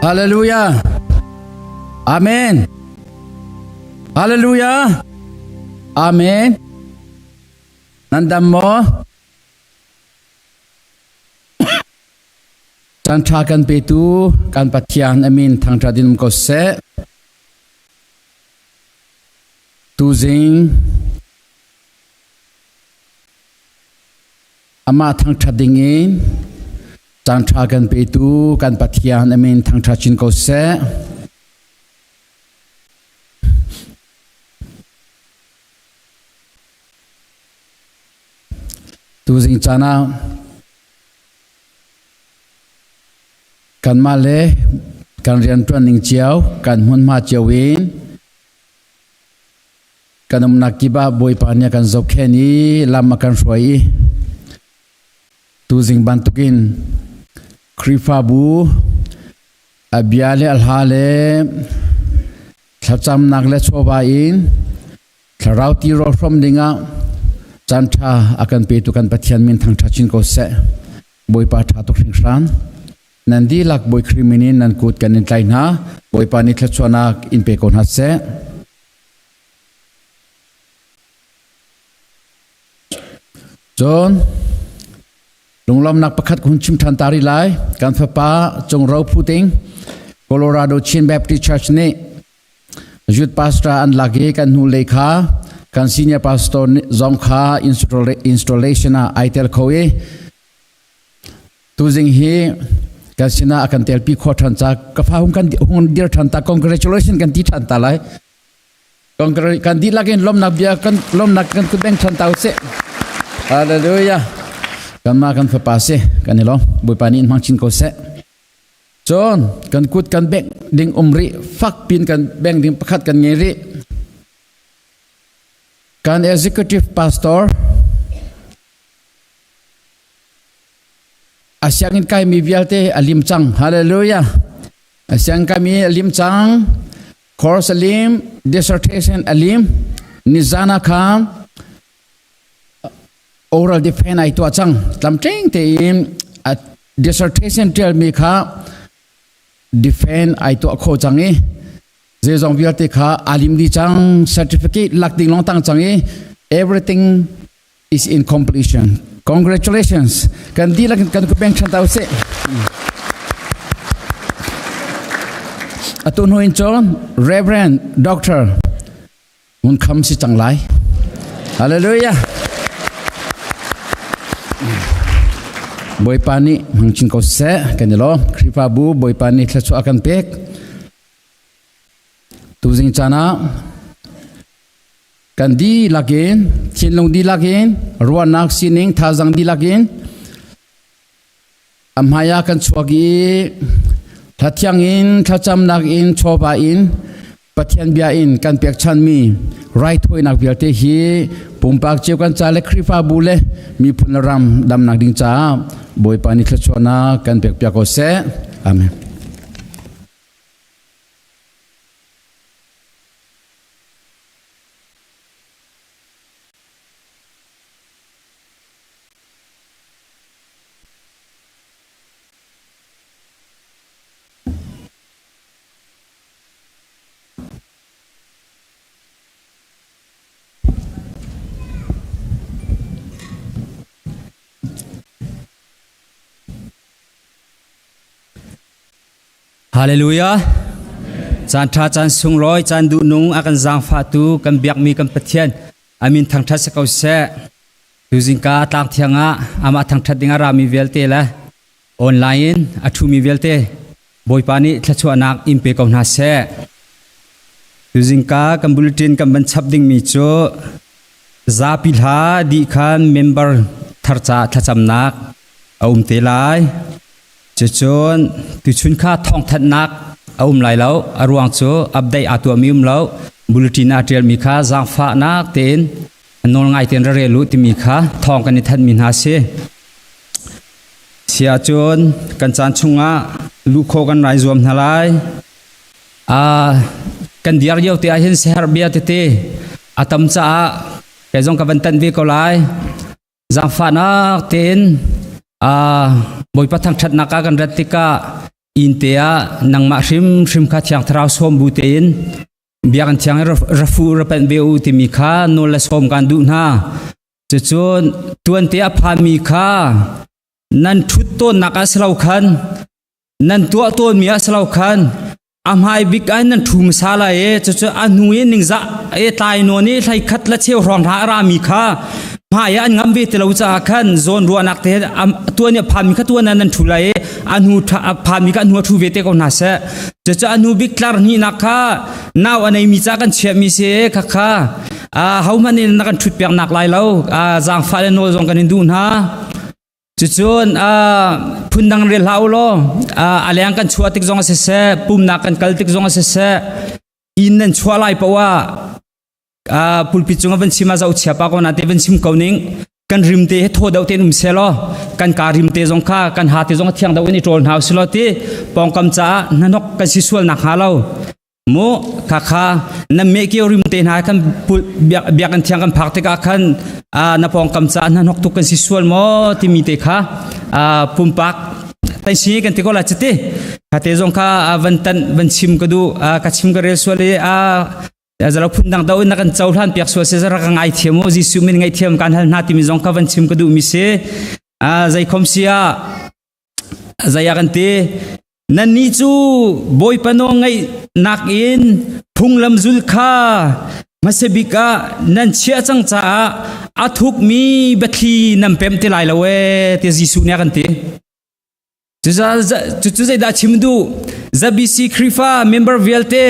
Hallelujah. Amen. Hallelujah. Amen. Nan dam maw? Caan ṭha kan petu kan Pathian amin thangṭhat in um ko seh. Tuzing amah thangṭhat ding in caan ṭha kan petu kan Pathian amin thangṭhat chin ko seh. Tuzing caan ah kanmah le kan rianṭuan ning cio, kan hmunhma cio in kan umnak kip ah Bawipa nih a kan zohkhenh i lam a kan hruai i tuzing bantukin Khrihfabu a bia le a hla le thlacamnak le chawva in Thlarau tirawl hrawm dingah caanṭha a kan petu kan Pathian min thangṭhat chin ko seh. Bawipa ṭha tuk hringhran. Nan dihlak Bawi Khrih min in nan kut kan in tlai hna. Bawipa nih thluachuahnak in pe ko hna seh. Cun lunglawmnak pakhat kun chim ṭhan ta rih lai. Kan fapa Cung Ro Phu Ting, Colorado Chin Baptist Church nih Youth pastor an lak i kan hnu lei kha kan senior pastor zong kha installation ah ai tel kho i tuzing hi kan sinah a kan telpi kho ṭhan ca ka fa hung kan hung dir ṭhan ta congratulation kan ti ṭhan ta lai kan dihlak in lomnak bia kan lomnak kan kut beng ṭhan ta usih hallelujah kanmah kan fapa si kan i lawm bawipa nih in hmang chin ko seh Cun kan kut kan bengh ding um rih, fak pin kan beng ding pakhat kan ngei rih. Kan executive pastor a sianginn kaimi vialte a lim cang. Hallelujah. A sianginn kaimi a lim cang. Course a lim, dissertation a lim. Nizan ah khan oral defense ai tuah cang. Tlamtling tein a dissertation ṭialmi kha defend ai tuah kho cang i zeizong vialte kha aa lim dih cang certificate lak ding lawng tang cang i everything is in completion congratulations kan dihlak in kan kupeng ṭhan ta usih atu hnu in cun Reverend Doctor Ngun kham si cang lai. Hallelujah. Bawipa nih hmang chin ko seh kan i lawm. Khrihfabu Bawipa nih thluachuah a kan pek. Tuzing caan ah kan dihlak in thinlung dihlak in ruahnak sining thazaang dihlak in a hmai ah kan chuak i hlathiang in thlacamnak in chawva in Pathian bia in kan pekchanmi raithawinak vialte hi pumpak cio kan ca le Khrihfabu le miphun le ram damnak ding caah Bawipa nih thluachuahnak kan pekpiak ko seh. Amen. Hallelujah. Caan ṭha caan sunglawi caan duhnung a kan zaangfahtu kan biakmi kan Pathian amin thangṭhat si ko seh. Tuzingka tlang thiang ah amah thangṭhat ding a rami vialte le online in a ṭhumi vialte Bawipa nih thluachuahnak in pe ko hna seh. Tuzingka kan bulletin kan van chap dingmi cu zapi hla dih khan member thar ca thlacamnak a um te lai. Cucun tuchun kha thawngthanhnak a um lai lo. A ruang cu update aa tuahmi um lo. Bulletin aa ṭialmi kha zaangfahnak tein nawl ngai tein ra rel u timi kha thawng kan i thanhmi hna si. Si ahcun kan caan chungah luh khawh kan rai zuam hna lai. Kan diar lio te ahhin siaherh bia tete a tam caah kei zong ka van tanh ve ko lai. Zaangfahnak tein Bawipa thangṭhatnak ah kan rat tikah Inn te ah nangmah hrimhrim kha Thiang Thlarau sawm bu tein biakinn thiang i rafu rapanh ve u timi kha nawl le sawm kan duh hna. Cucun tuante a phanmi kha nan ṭhut tawnnak ah si lo khan nan tuah tawnmi ah si lo khan a hmai bik ah nan ṭhu hmasa lai i cucu a hnu i ningzah e tlai nawn i hlei khat le cheu hrawng hna a rami kha hmai ah an ngam ve ti lo caah khan zawn ruahnak te tuan i a phanmi kha tuan ah nan ṭhu lai i a hnu phanmi kha a hnu a ṭhu ve te ko hna seh. Cucu a hnu bik tlar hnihnak kha nau a neimi ca kan chiahmi si khakha hohmanh in na kan ṭhut piak nak lai lo, zaangfah le nawl zong kan in duh hna. Cucun phundang rel hlah u law, a leng kan chuah tik zong a siseh, pumnak kan kal tik zong a siseh, inn nan chuah lai paoh ah pulpit cung ah van chim ah zoh chia pa ko na te van chim ko ning, kan rim te he thaw deuh tein um selaw, kan ka rim te zong kha kan ha te zong a thiang deuh in i ṭawl hna usih law ti pawngkam caah hnanok kan si sual nak hnga lo mu. Khakha na me kio rim te hna kan biakinn thiang kan phak tikah khan na pawngkam caah hnanok tuk kan si sual maw timi te kha pumpak tan si kan ti ko la chiti kha te zong kha van tan van chim ka du ka chim ka rel sual i zalo phun dang do na kan cohlan piak sual se zara ka ngai thiam u, Jesuh min ngai thiam kan hal hna timi zong kha van chim ka duh mi si. Zei khom sia zaya kan ti nan ni cu Bawipa nawl ngaih nak in phunglam zul kha hmasabik ah nan chiah cang caah a thukmi biathli nan pem ti lai lo e ti Jesuh nih a kan ti. Cucu zeidah chim duh? ZBC Khrihfa member vialte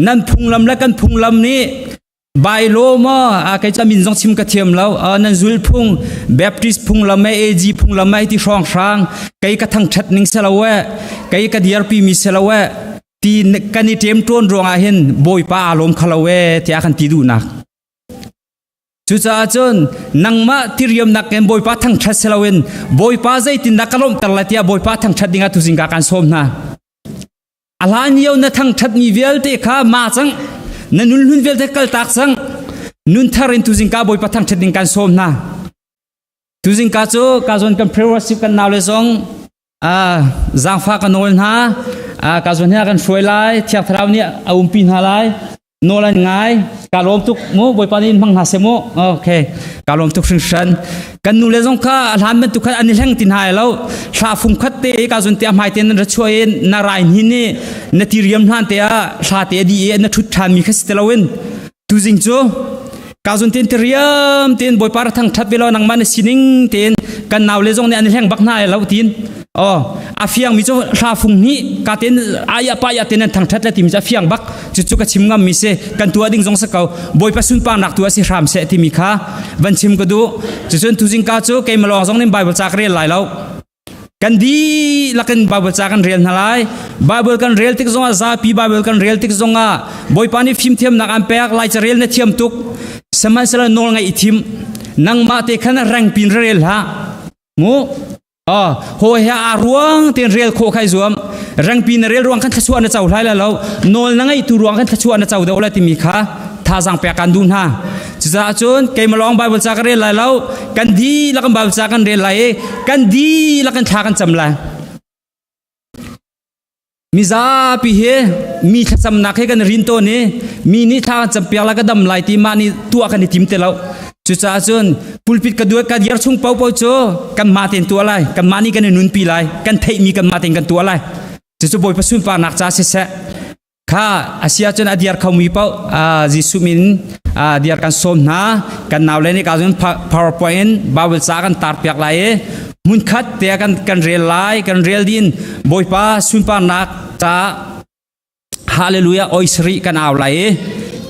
nan phunglam le kan phunglam nih Bailo maw kei cu min zong chim ka thiam lo, nan zul phung Baptist phunglam e AG phunglam e ti hrawng hrang kei ka thangthat ning se lo e, kei ka diarpi mi se lo e ti kan i ṭem ṭawn ruangah hin Bawipa aa lawm kha lo e tiah kan ti duhnak. Cucaah cun nangmah tiriamnak in Bawipa thangṭhat si loin Bawipa zeitindah ka lawmhter lai tiah Bawipa thangṭhat dingah tuzing ka kan sawm hna. A hlan lio na thangṭhatmi vialte kha ma cang, na nun hlun vialte kaltak cang, nun thar in tuzing ka Bawipa thangṭhat ding kan sawm hna. Tuzing ka cu ka zawn kan prayer worship kan nau le zong zaangfah ka nawl hna, ka zawn hi kan hruai lai, Thiang Thlarau nih a umpi hna lai. Nawl an ngai, ka lawm tuk mu. Bawipa nih in hmang hna seh mu. Okay, ka lawm tuk hringhran. Kan nu le zong kha a hlan bantuk khan an i hleng ti hna lo. Hla fung khat te ka zun te a hmai te nan ra chuah in na rai hni ni na ti riam hlan te ah hla te di i na thut than mi kha si te loin tuzing cu ka zun ten te riam ten Bawipa ra thang that ve lo, nangmah na sining ten kan nau le zong nih an i hleng bak hna lo tin. Oh, a fiang mi cu hla fung hnih ka ten aya pa ya ten an thangthat le timi cu a fiang bak. Cucu ka chim ngam mi si, kan tuah ding zong si ko, Bawipa sunparnak tu a si hram seh timi kha van chim ka duh. Cucun tuzing ka cu keimah lawng zong nih Bible ca ka rel lai lo, kan dihlak in Bible ca kan rel hna lai. Bible kan rel tik zongah, zapi Bible kan rel tik zongah, Bawipa nih fimthiamnak an pek lai, ca rel na thiam tuk, sihmanhsehlaw nawl ngaih i thim, nangmah te khan reng pin rel hlah mu. Hawi he aa ruang tein rel khawh kha i zuam. Rengpi na rel ruang khan thluachuah na co hlai lai lo, nawl na ngeih tu ruang khan thluachuah na co deuh lai timi kha thazaang pek kan duh hna. Cucaah cun keimah lawng Bible ca ka rel lai lo, kan dihlak in Bible ca kan rel lai i kan dihlak in thla kan cam lai. Mizapi hi mi thlacamnak he kan rin tawn i mi nih thla kan campiak lai, ka dam lai ti mah nih tuah kan i tim ti lo. Cucaah cun pulpit ka duat ka diar chung paohpaoh cu kanmah tein tuah lai, kanmah nih kan i nunpi lai, kan theihmi kanmah tein kan tuah lai. Cucu Bawipa sunparnak ca siseh. Kha asia cun a diar khomi paoh Jesuh min diar kan sawm hna. Kan nau le nih ka cun PowerPoint in Bible ca kan tar piak lai i hmunkhat te kan kan rel lai. Kan rel din Bawipa sunparnak ca hallelujah oi sari kan au lai i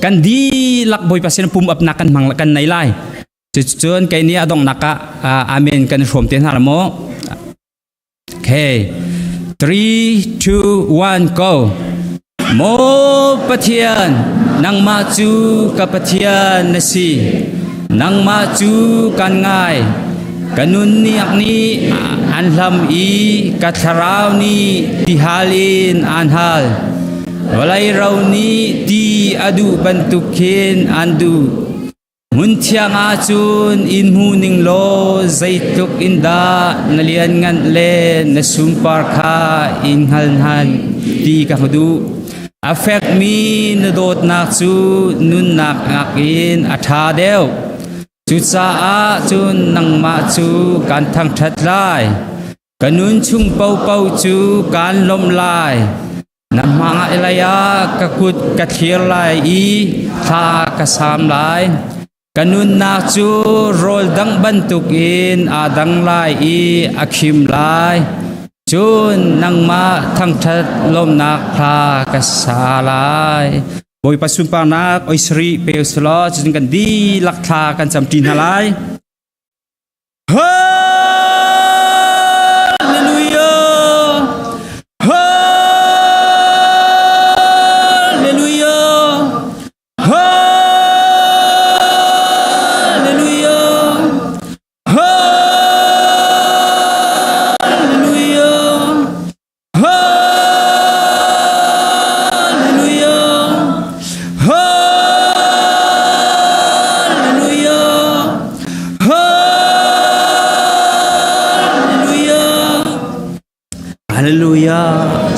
kan dihlak Bawipa sin pum upnak kan hmang kan nei lai. Cucun kei nih a donghnak ah amen kan hrawm te hna la mu. Okay, 3 2 1 go. Maw Pathian, nangmah cu ka Pathian na si. Nangmah cu kan ngai. Ka nunniak nih an hlam i ka thlarau nih tihal in aan hal. Vawlei ro nih ti a duh bantuk khin an duh. Hmun thiang ah cun in hmu ning law zeitluk in dah na lianngan le na sunpar kha in hngal hna ti ka duh. A fekmi na dawtnak cu nunnak nakin a ṭha deuh. Cucaah cun nangmah cu kan thangṭhat lai. Ka nun chung paohpaoh cu kaan lawmh lai. Na hmailei ah ka kut ka thlir lai i thla ka sam lai. Ka nunnak cu rawl dang bantukin aa dang lai i a khim lai. Cun nangmah thangṭhat lawmhnak hla ka sa lai. Bawipa sunparnak oi sarih pe usulaw cucun kan dihlak thla kan camṭi hna lai. Hallelujah! Hallelujah! Hallelujah! Hallelujah! Hallelujah! Hallelujah! Hallelujah! Hallelujah!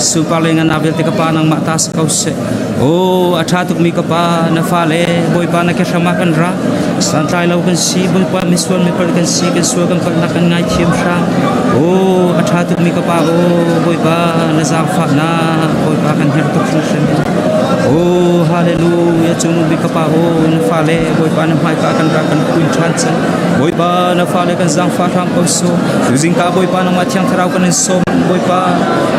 Super le ngan vialte ka pa nangmah ta sa ko seh. Oh, a ṭha tukmi ka pa, na fale Bawipa na ke hram ah kan ra. Santlai lo kan si, Bawipa misual mipal kan si, kan sual kan palhnak kan ngaithiam hram. Oh, a ṭha tukmi ka pa, oh, Bawipa na zaangfahnak, Bawipa kan herh tuk hringhran. Oh, hallelujah, cung bik ka pa, oh, na fale Bawipa na hmaika kan ra kan kun ṭhan cang. Bawipa na fale kan zaangfah hram ko so. Tuzing ka Bawipa nangmah Thiang Thlarau kan in sawm, Bawipa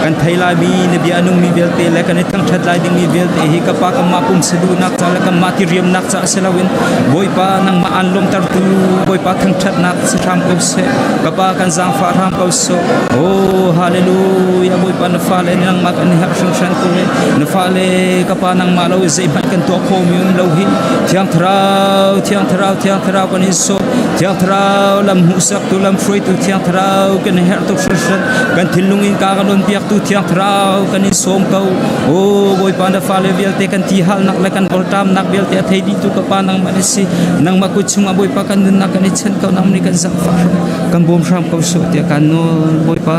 kan thei laimi na bia a nungmi vialte le kan i thangṭhat lai dingmi vialte hi ka pa kanmah pumsa duhnak ca le kanmah tiriamnak ca si loin Bawipa nangmah aan lawmtertu Bawipa thangṭhatnak si hram ko seh. Ka pa kan zaangfah hram ko sawh. Oh hallelujah Bawipa na fale nangmah kan herh hringhran ko e. Na fale ka pa nangmah lo zeihmanh kan tuah khomi um lo hi. Thiang Thlarau, Thiang Thlarau, Thiang Thlarau kan in sawm. Thiang Thlarau lam hmuhsaktu lam hruaitu Thiang Thlarau kan herh tuk hringhran. Kan thinlung in ka kan on piaktu Thiang Thlarau kan in sawm ko. Oh Bawipa na fale vialte kan ti halnak le kan rawlṭamnak vialte a thei dihtu ka Pa nangmah na si. Nangmah kut chungah Bawipa kan nunnak kan i chanh ko nang nih kan zaangfah hram kan bawm hram ko sawh tiah kan nawl Bawipa.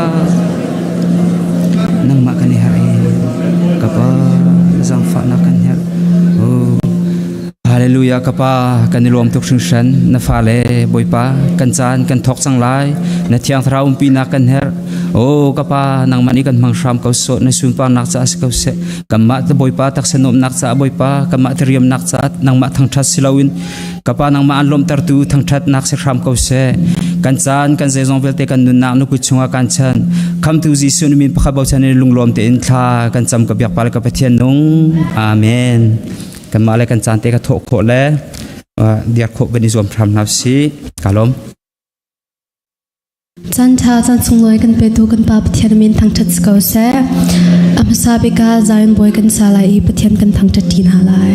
Nangmah kan i harh i ka Pa zaangfahnak kan herh. Oh Hallelujah ka pa kan i lawm tuk hringhran na fale Bawipa kan caan kan thawk cang lai na thiang thlarau umpinak kan herh Oh ka pa nangmah nih kan hmang hram ko sawh na sunparnak caah si ko seh kanmah te Bawipa taksa nuamhnak caah Bawipa kanmah te riamnak caah nangmah thangṭhat si loin ka pa nangmah an lawmhtertu thangṭhatnak si hram ko seh kan caan kan zeizong vialte kan nunnak na kut chungah kan chan khamtu Jesuh na min pakhat bochan in lunglawm tein thla kan cam ka biak pa le ka Pathian nung amen kanmah le kan caan te ka thawh khawh le diar khawh kan i zuam hram hna si ka lawm Caan ṭha caan sunglawi kan petu kan Pa Pathian min thangṭhat si ko seh. A hmasa bik ah Zion Bawi kan sa lai i Pathian kan thangṭhat ṭi hna lai.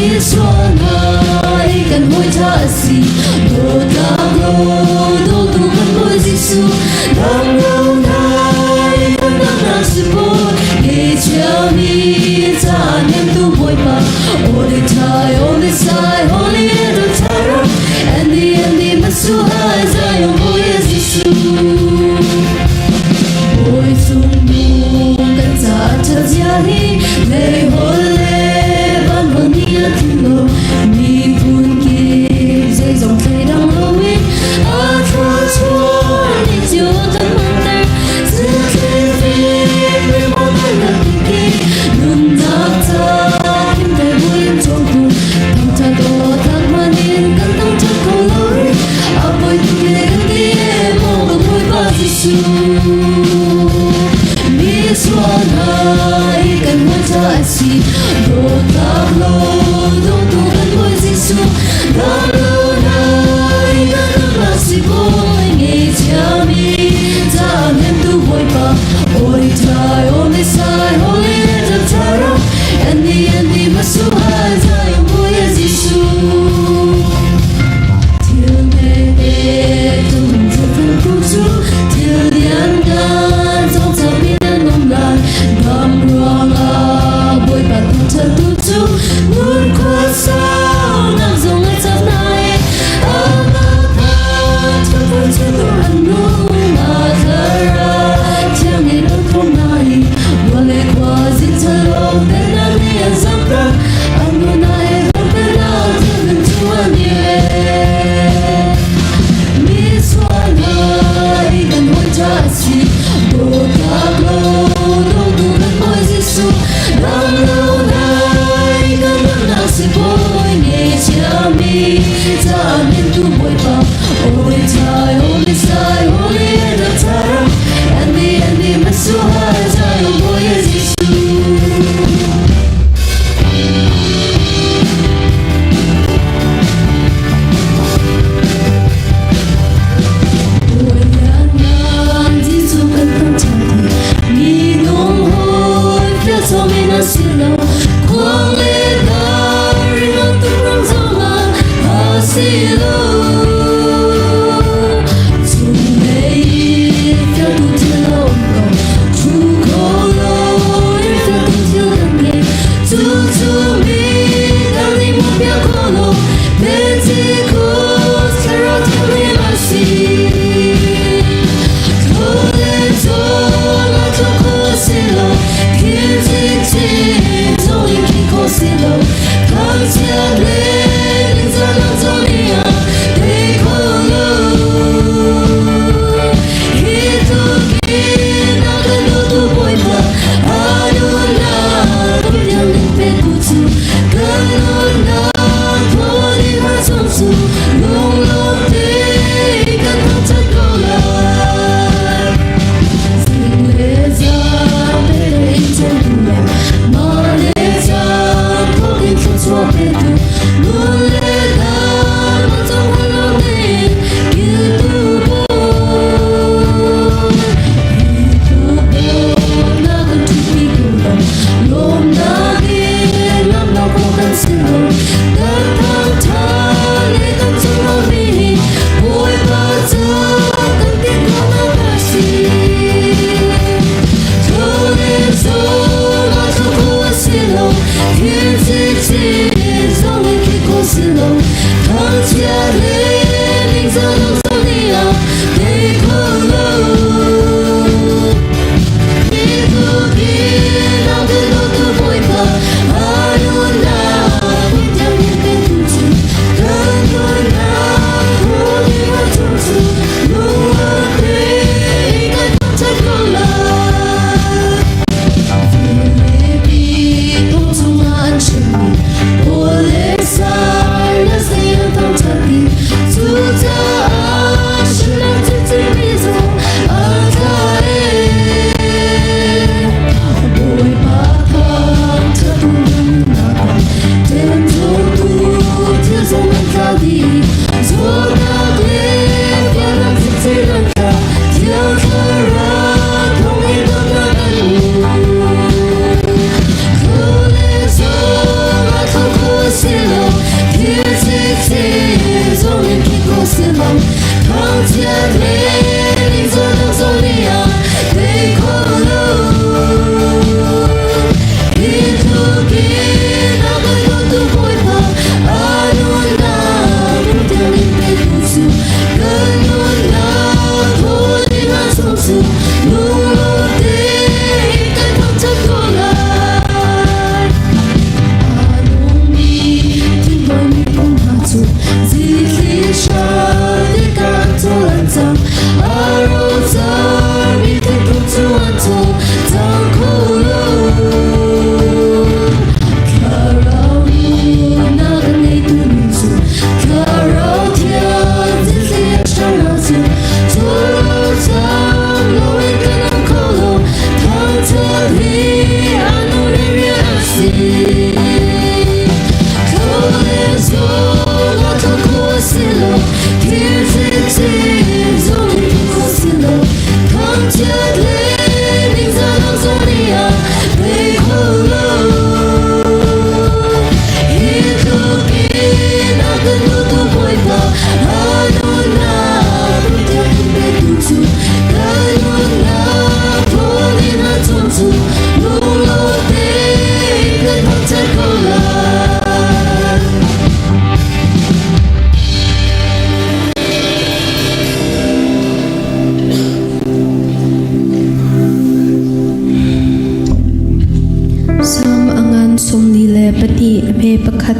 Mi sual hna i kan hawi ṭha a si. Dawtnak law dawtu kan Bawi Jesuh, dam lo hna i kan damnak si bawi. Ngeihchiami caah hnemtu Bawipa, Holy Thai, Holy Sai, Holy Thara, Andy, Andy, Masuhai, Zion Bawi Jesuh. Bawi cung kan caah ṭhat zia hi lei hol le van hol ni a tling lo miphun kip zeizong thleidang loin a thluachuah ni cio kan hmanter nunnak ca kimte buin cawmtu thangṭhat aw thak hmanin kan thangṭhat kho lo rih a poi tuk le kan ti e maw ka Bawipa Jesuh mi sual hna i kan hmuh ca a si dawtnak law dawtu kan Bawi Jesuh dam lo hna i kan rak si bawi ngeichiami caah hnemtu Bawipa Holy Thai Holy Sai Holy Thara Andy Andy Masuhai Zion Bawi Jesuh Thil me tum thil ku chu thil lian ngan zong chapin an um lai dam ruangah Bawipa thangṭhat tu cu ngun khua sau nak zong a chap nai amah kha thuphu chu an nung a thara thiang in an khong nai vale khua zin chalo penang ni an zamra an nu nai ram penang thil chu an ye mi sual hna i kan hawi ṭha a si dawtnak law dawtu kan Bawi Jesuh dam lo nai kan nunnak si bawi ngeichiami caah hnemtu Bawipa Holy Thai Holy Sai Holy Thara Andy Andy Masuhai Zion Bawi Jesuh.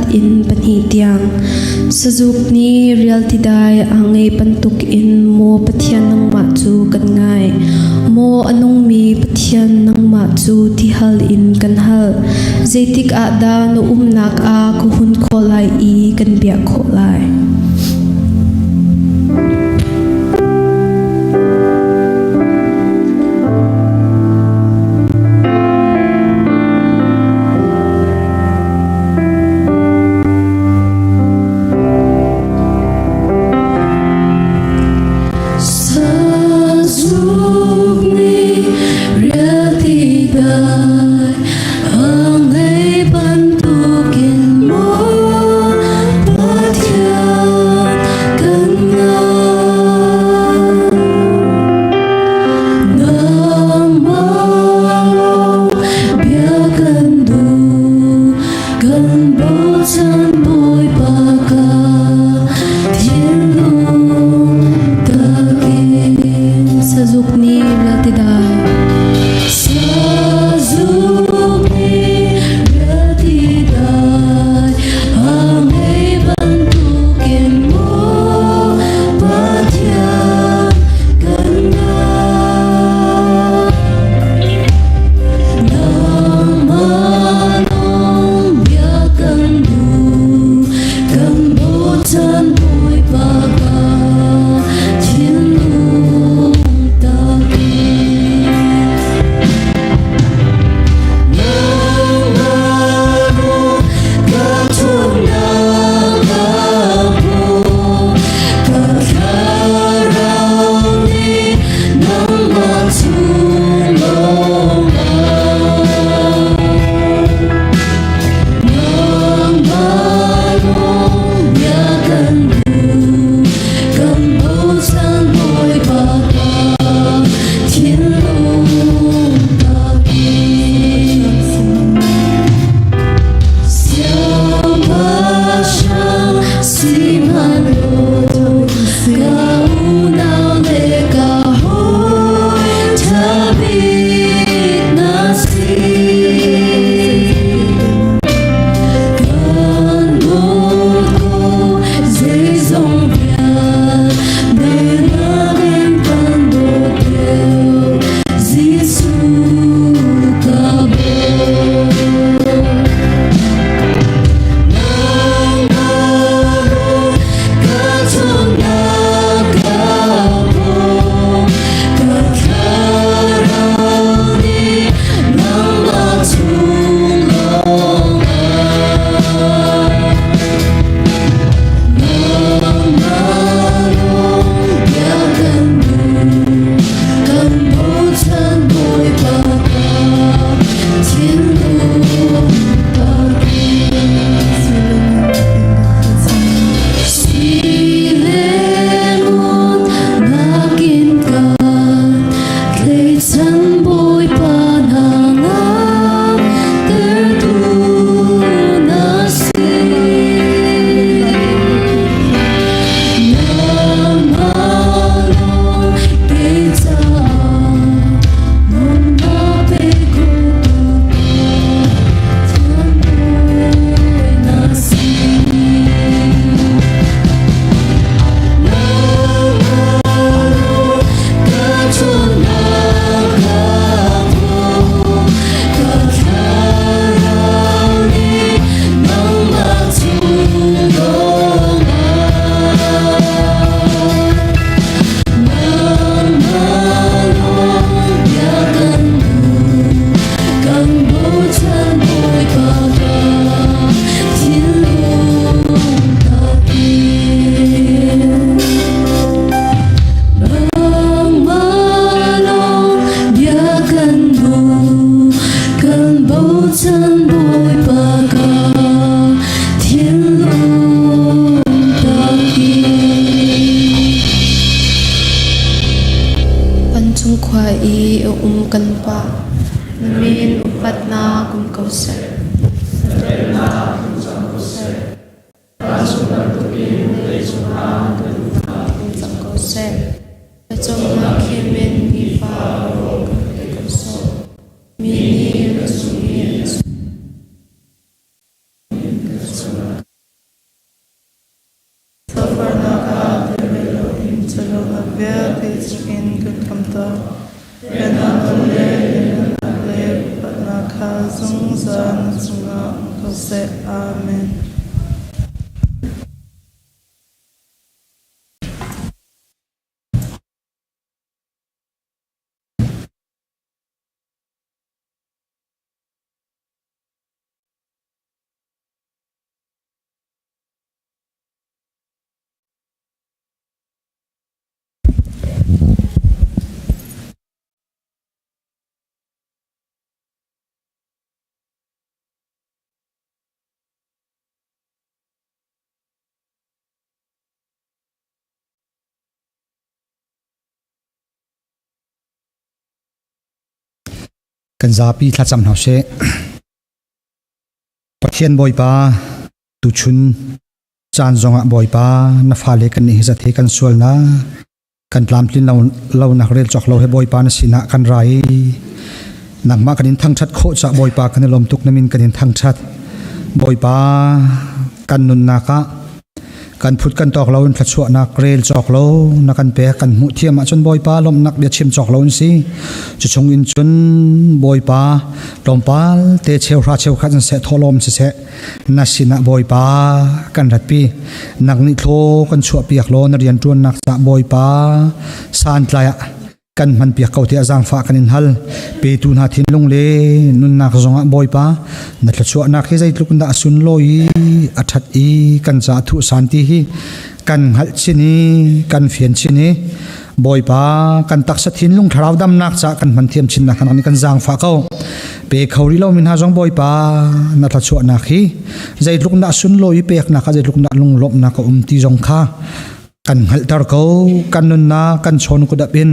pakhat in pahnih tiang. Sazuk nih rialtidai a ngei bantuk in maw Pathian nangmah cu kan ngai. Maw a nungmi Pathian nangmah cu tihal in kan hal. Zeitik ah dah na umnak ah ka hun khawh lai i kan biak khawh lai? Sazuk nih rialti dai a ngei bantukin maw Pathian kan ngai. Nangmah lawng bia kan duh, kan bochan Bawipa ka thinlung takin. Sazuk nih rialti dai. Sazuk nih rialti dai, a ngei bantukin maw Pathian kan ngai. Nangmah lawng bia kan duh, kan bochan Bawipa ka thinlung takin. Nangmah lawng ka ṭhawnnak ka hmu, ka thlarau nih nangmah chung lawngah. Nangmah lawng bia kan duh, kan bochan Bawipa ka thinlung takin. Siangpahrang sihmanhsehlaw ka unau le ka hawi ṭha bik na si. Kan dawt ko zeizong vialte nakin kan dawt deuh Jesuh ka Bawi. Nangmah lawng ka ṭhawnnak ka hmu, ka thlarau nih nangmah chung lawngah. Nangmah lawng bia kan duh, kan bochan Bawipa ka thinlung takin. Silengun nakin ka tleichan Bawipa na ngaktertu na si. Nangmah lawng kei caah nunnak pe khotu Pathian Bawi na si. Nangmah lawng ka ṭhawnnak ka hmu, ka thlarau nih nangmah chung lawngah. Nangmah lawng bia kan duh, kan bochan Bawipa ka thinlung takin. Nangmah lawng bia kan duh, kan bochan Bawipa ka thinlung takin. Vancung khua i a um kan Pa, na min upatnak um ko seh. Na pennak tlung cang ko seh. Vancung bantukin leicung ah na duhnak tlung cang ko seh. Na cawmnak he men nifa rawl kan pe ko sawh. Mi nih an sung i an Tukforhnak ah tel ve loin ṭhatlonak vialte chungin kan khamhter. Pennak le lianhngannak le upatnak kha zungzal na cungah um ko seh. Amen. Kan zapi thlacam hna sih. Pathian Bawipa, tuchun caan zongah Bawipa na fale kan nih hi zat hi kan sualnak kan tlamtlin lo lonak rel cawk lo he Bawipa na sinah kan ra i nangmah kan in thangṭhat khawh cah Bawipa kan i lawm tuk na min kan in thangṭhat. Bawipa kan nunnak ah Kan phut kan tawk lo in thluachuahnak rel cawk lo na kan pek kan hmuh thiam ahcun Bawipa lawmhnak bia chim cawk lo in si. Cu chung in cun Bawipa tlawmpal te cheuhra cheukhat in seh thawhlawm siseh na sinah Bawipa kan ratpi. Nak nih thlaw kan chuahpiak law na rianṭuannak cah Bawipa santlai ah kan hmanpiak ko tiah zaangfah kan in hal. Petu hna thinlung le nunnak zongah Bawipa na thluachuahnak hi zeitluk in dah a sunlawi i a ṭhat i kan caah thuh san ti hi kan hngalh chin i kan fian chin i Bawipa kan taksa thinlung thlarau damnak caah kan hman thiam chin nak kan zaangfah ko. Pe kho rih lomi hna zong Bawipa na thluachuahnak hi zeitluk in dah sunlawi i peknak ah zeitluk in dah lunglawmhnak a um ti zong kha kan hngalhter ko. Kan nunnak kan chawn kudap in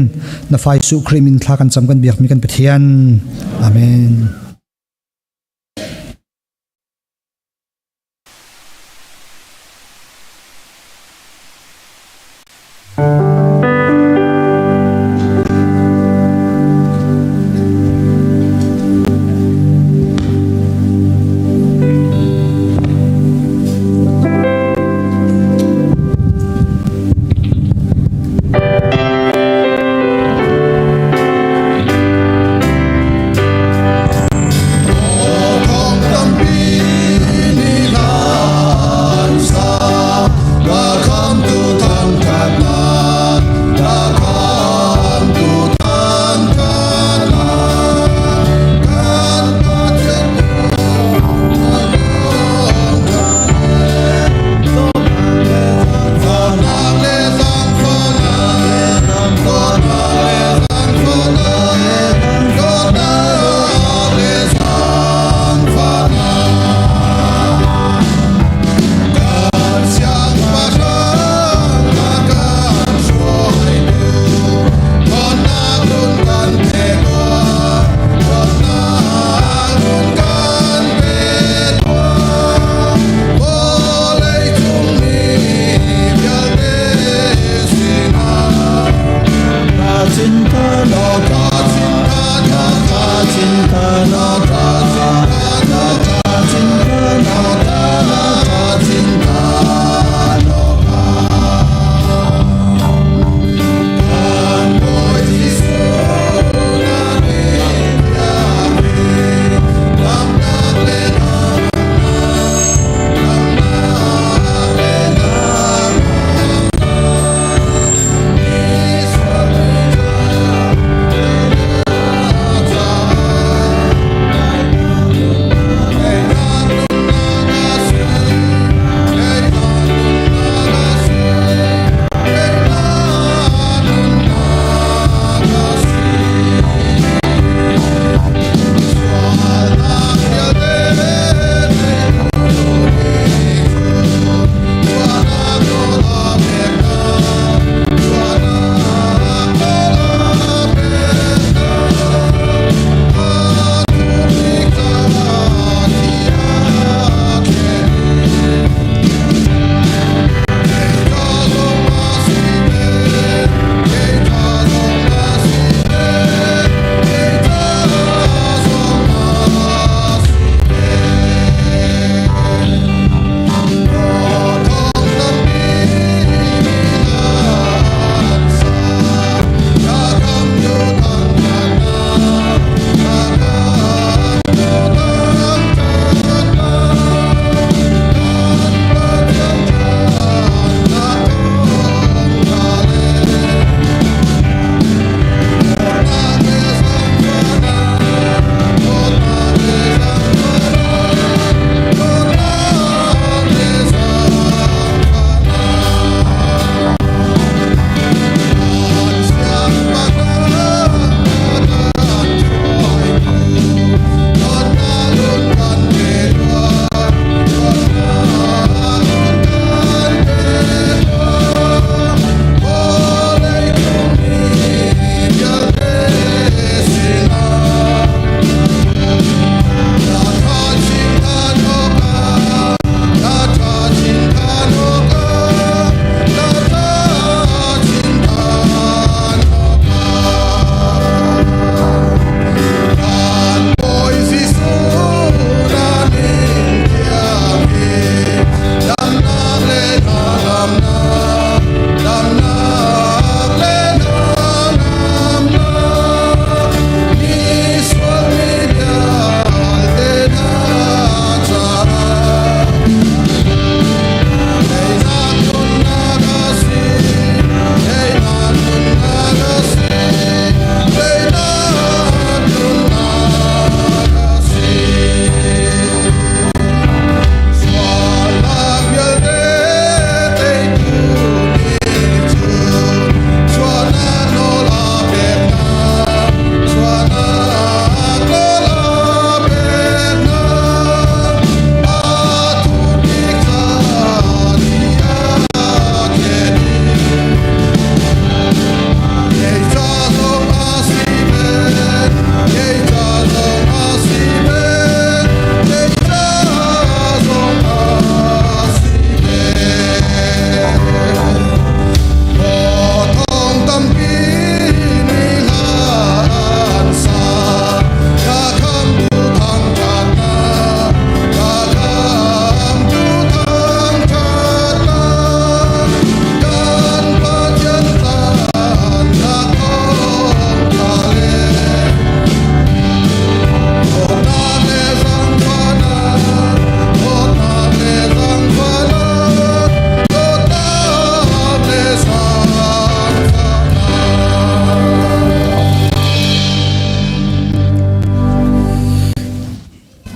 na fai Su Khrih min thla kan cam kan biakmi kan Pathian. Amen.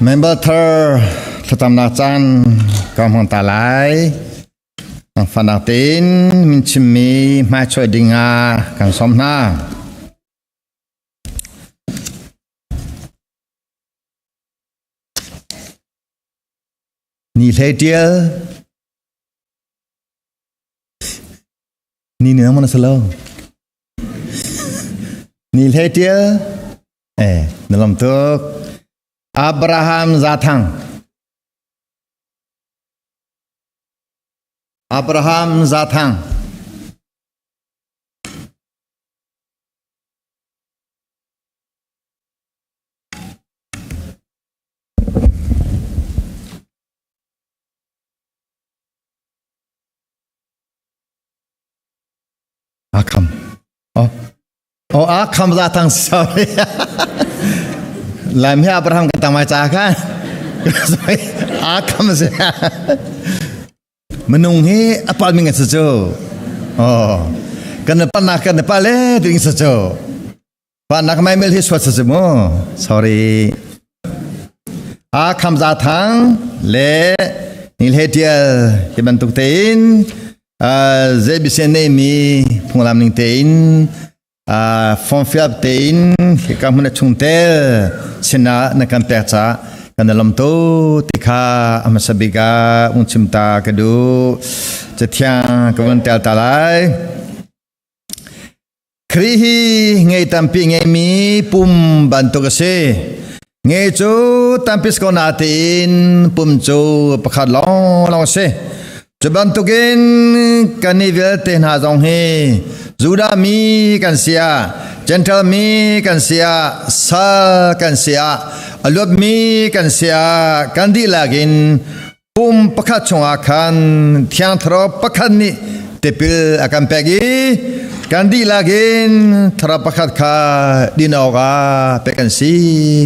Member thar thlacamnak caan ka hmang ta lai. Fanak tein min chimmi hmaichuai ding ah kan sawm hna. Ni hlei tial ni ni nang mana salo ni hlei tial eh na lam tuk Abraham Zathang Abraham Zathang Akham. Oh. Oh, Akham Zathang sorry. Lam hi Abraham kan tamai cha kha. Sorry. Akham se. Minung hi a palmi ngan si cu. Oh. Kan panak kan pa le ding si cu. Panak mai mel hi suat si mu. Sorry. A kham za thang le ni hle tial hi bantuk tein ZBC nei mi phunglam ning tein form fill up tein hika hmun a chungtel sinah na kan pek ca kan lam to ti kha a hmasa bik ah ung chim ta ka duh. Cathiang ka vun tel ta lai. Khrih hi ngei tampi ngeimi pum bantuk a si. Nge cu tampi si ko natein pum cu pakhat lawnglawng a si. Cu bantukin kan i vialte hna zong hi Judah mi kan si ah, Gentile mi kan si ah, sal kan si ah, a luatmi kan si ah, kan dihlak in pum pakhat chungah khan Thiang Thlarau pakhat nih tipil a kan pek i kan dihlak in thlarau pakhat kha din awkah pek kan si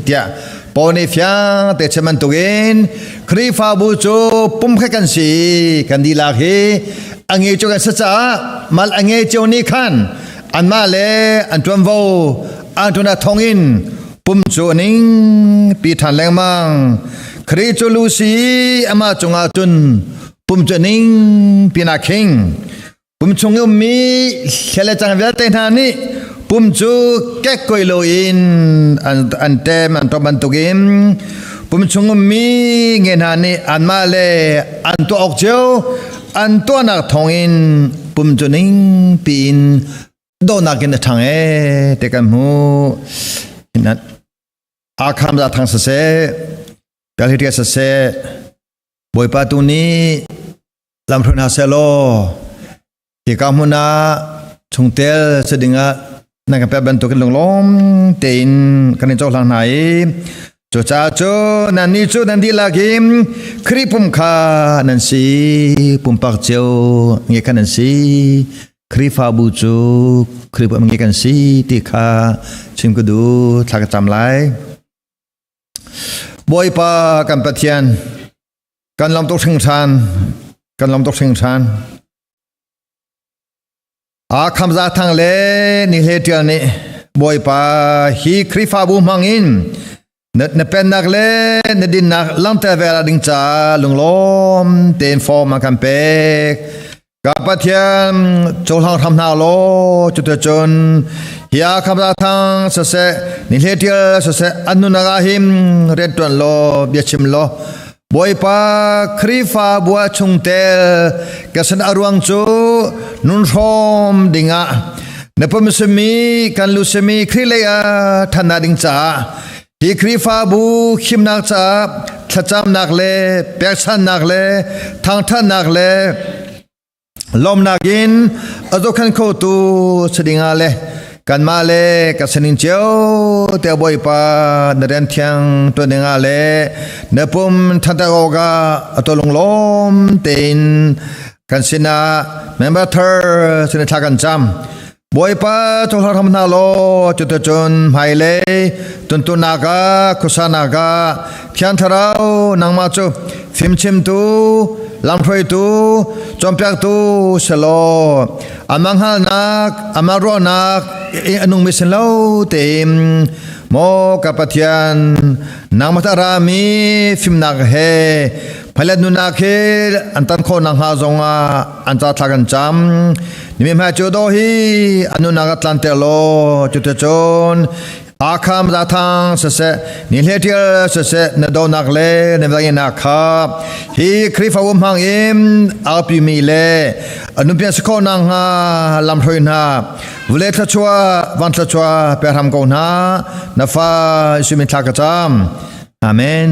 tiah Paul nih fiang te chim bantukin Khrihfabu cu pumkhat kan si kan dihlak hi a nge cu kan si caah mal a nge cio nih khan anmah le an ṭuanvo an ṭuan thawngin pum cu a ning pi ṭhan lengmang. Khrih cu lu si amah cungah cun pum cu a ning pinah khing. Pum chung i ummi hlel le cang vialte hna nih pum cu kekkoi loin an ṭem an ṭom bantukin pum chung ummi nge hna nih anmah le an tuah awk cio an tuahnak thawngin pum cu ning piin dawhnak in a ṭhang ee ti kan hmuh. Akham za thang siseh, Kalhitia siseh, Bawipa tu nih lamhruai hna seh law hika hmun ah chungtel si ding ah nan kan pek bantukin lunglawm tein kan in cohlang hna i cucaah cu nannih cu nan dihlak in Khrih pum kha nan si, pumpak cio nge kha nan si. Khrihfabu cu Khrihfa nge kan si ti kha chim ka duh, thla ka cam lai. Bawipa kan Pathian, kan lam tuk hringhran, kan lam tuk hringhran. A khamza thang le ni hle tial nih Bawipa hi Khrihfabu hmang in na pennak le na dinnak langhter ve ding ca lunglawm tein form a kan pek. Ka Pathian cohlang hram hna law cuticun hi a khamza thang siseh ni hle tial siseh an nunak ah him riantuan law bia chim law Bawipa Khrihfabu ah chungtel ka sin a ruang cu nun hrawm dingah na pum simi kan lu simi Khrih lei ah ṭhannak ding caah hi Khrihfabu himnak caah thlacamnak le pekchanhnak le thangṭhatnak le lawmnak in a zohkhenh khotu si dingah le kanmah le ka sining cio te Bawipa na rian thiang tuan dingah le na pum ṭhanter awkah a lunglawm tein kan sinah member thar sin thla kan cam. Bawipa cohlang hram hna law cuticun hmailei tuntunak ah khuasanak ah Thiang Thlarau nangmah cu fimchimtu lamhruaitu cawnpiaktu si law amah hngalhnak amah ruahnak a nungmi sin lo tein. Maw ka Pathian, nangmah ta rami fimnak he phalet nunak he an tan khawh nakhnga zongah an ca thla kan cam. Nimi hmai cu do hi an nunak a tlanter law cuticun Akham zathang siseh ni hle tial siseh na donak le na vanginak kha hi Khrihfabu hmang in alpi mi le anumpian si khawh nakhnga lamhruai hna vule thluachuah van thluachuah pe hram ko hna na fa Jesuh min thla ka cam. Amen.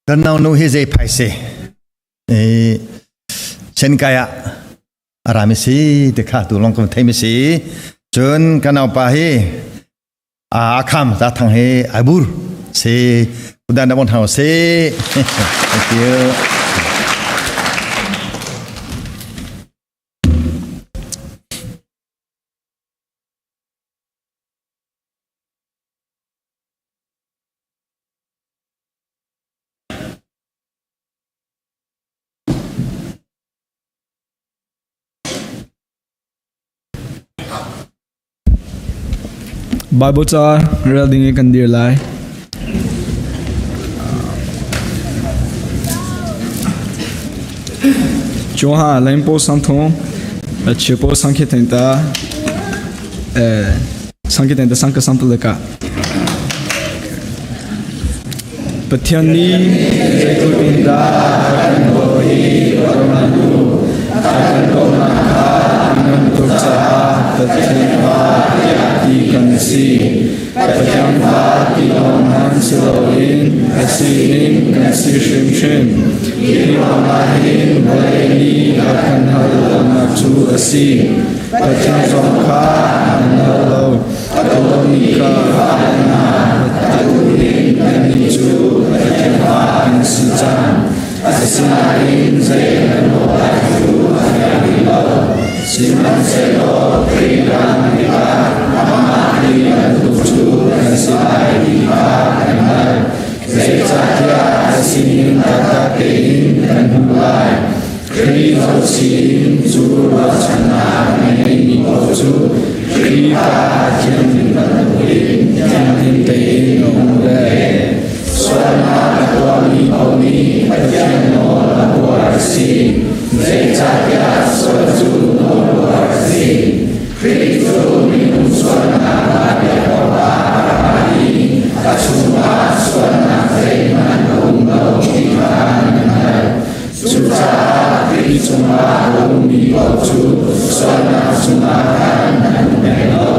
Kan naunu hi zei phai si Chenkai ah a rami si ti kha tu long kan thei mi si cun kan naupa hi a kham ta thang hi ai bur si udan da bon hau si. Thank you. Bible ca rel ding in kan dir lai. Joha lempo sangthong chipo sangkhe tenta sangkhe tenta sangka sampalaka. Pathian nih zeitluk in dah a kan dawt i a kan duh, a kan dawtnak kha a ngan tuk caah Pathian fa tiah ti kan si. Pathian fa ti lawng hmanh si loin a sining kan si hrimhrim. Hi ruangah hin vawlei nih a kan hal lonak cu a si. Pathian zong kha an hal lo. A dawtmi kha atu in kannih cu Pathian fa kan si cang. Asinain zei kan lawh lai cu a fiang rih lo. Sihmanhsehlaw Khrih kan tikah amah Khrih bantuk cu kan si lai ti kha kan hngalh. Zeicahtiah a sining taktak tein kan hmuh lai. Khrih zohchih in cu ruahchannak na ngeihmi paoh cu Khrihfa thianghlim bantukin thianghlim tein a um ve. Sualnak a tuahmi paoh nih Pathian nawl a buar a si, zeicahtiah sual cu nawlbuar a si. Khrih cu minung sualnak a piak awkah a ra i a chungah sualnak zeihmanh a um lo ti kha nan hngalh. Cucaah Khrih cungah a ummi paoh cu sualnak cungah khan an um peng lo.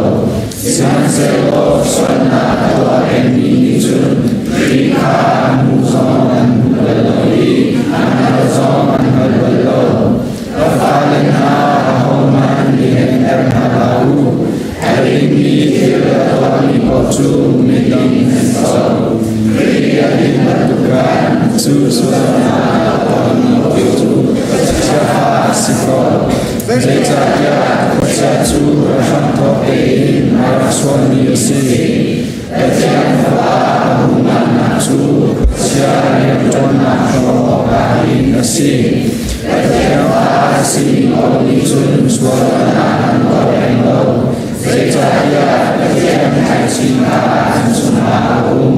Sihmanhsehlaw sualnak a tuah pengmi nih cun Khrih kha an hmuh zong an hmu bal lo i an hngal zong an hngal bal lo. Ka fale hna, ahohmanh i hengter hna hlah u. A dingmi thil a tuahmi paoh cu midang an co. Khrih a din bantuk ah cu sualnak a tuahmi paoh cu chiafa a si ko. Zeicahtiah khuachia cu a hramthawk tein a rak sualmi a si. Pathian Fapa a hung langhnak cu khuachia rianṭuannak hloh awkah hin a si. Pathian fa a simi paoh nih cun sualnak an tuah peng lo, zeicahtiah Pathian thaichin kha an chungah a um.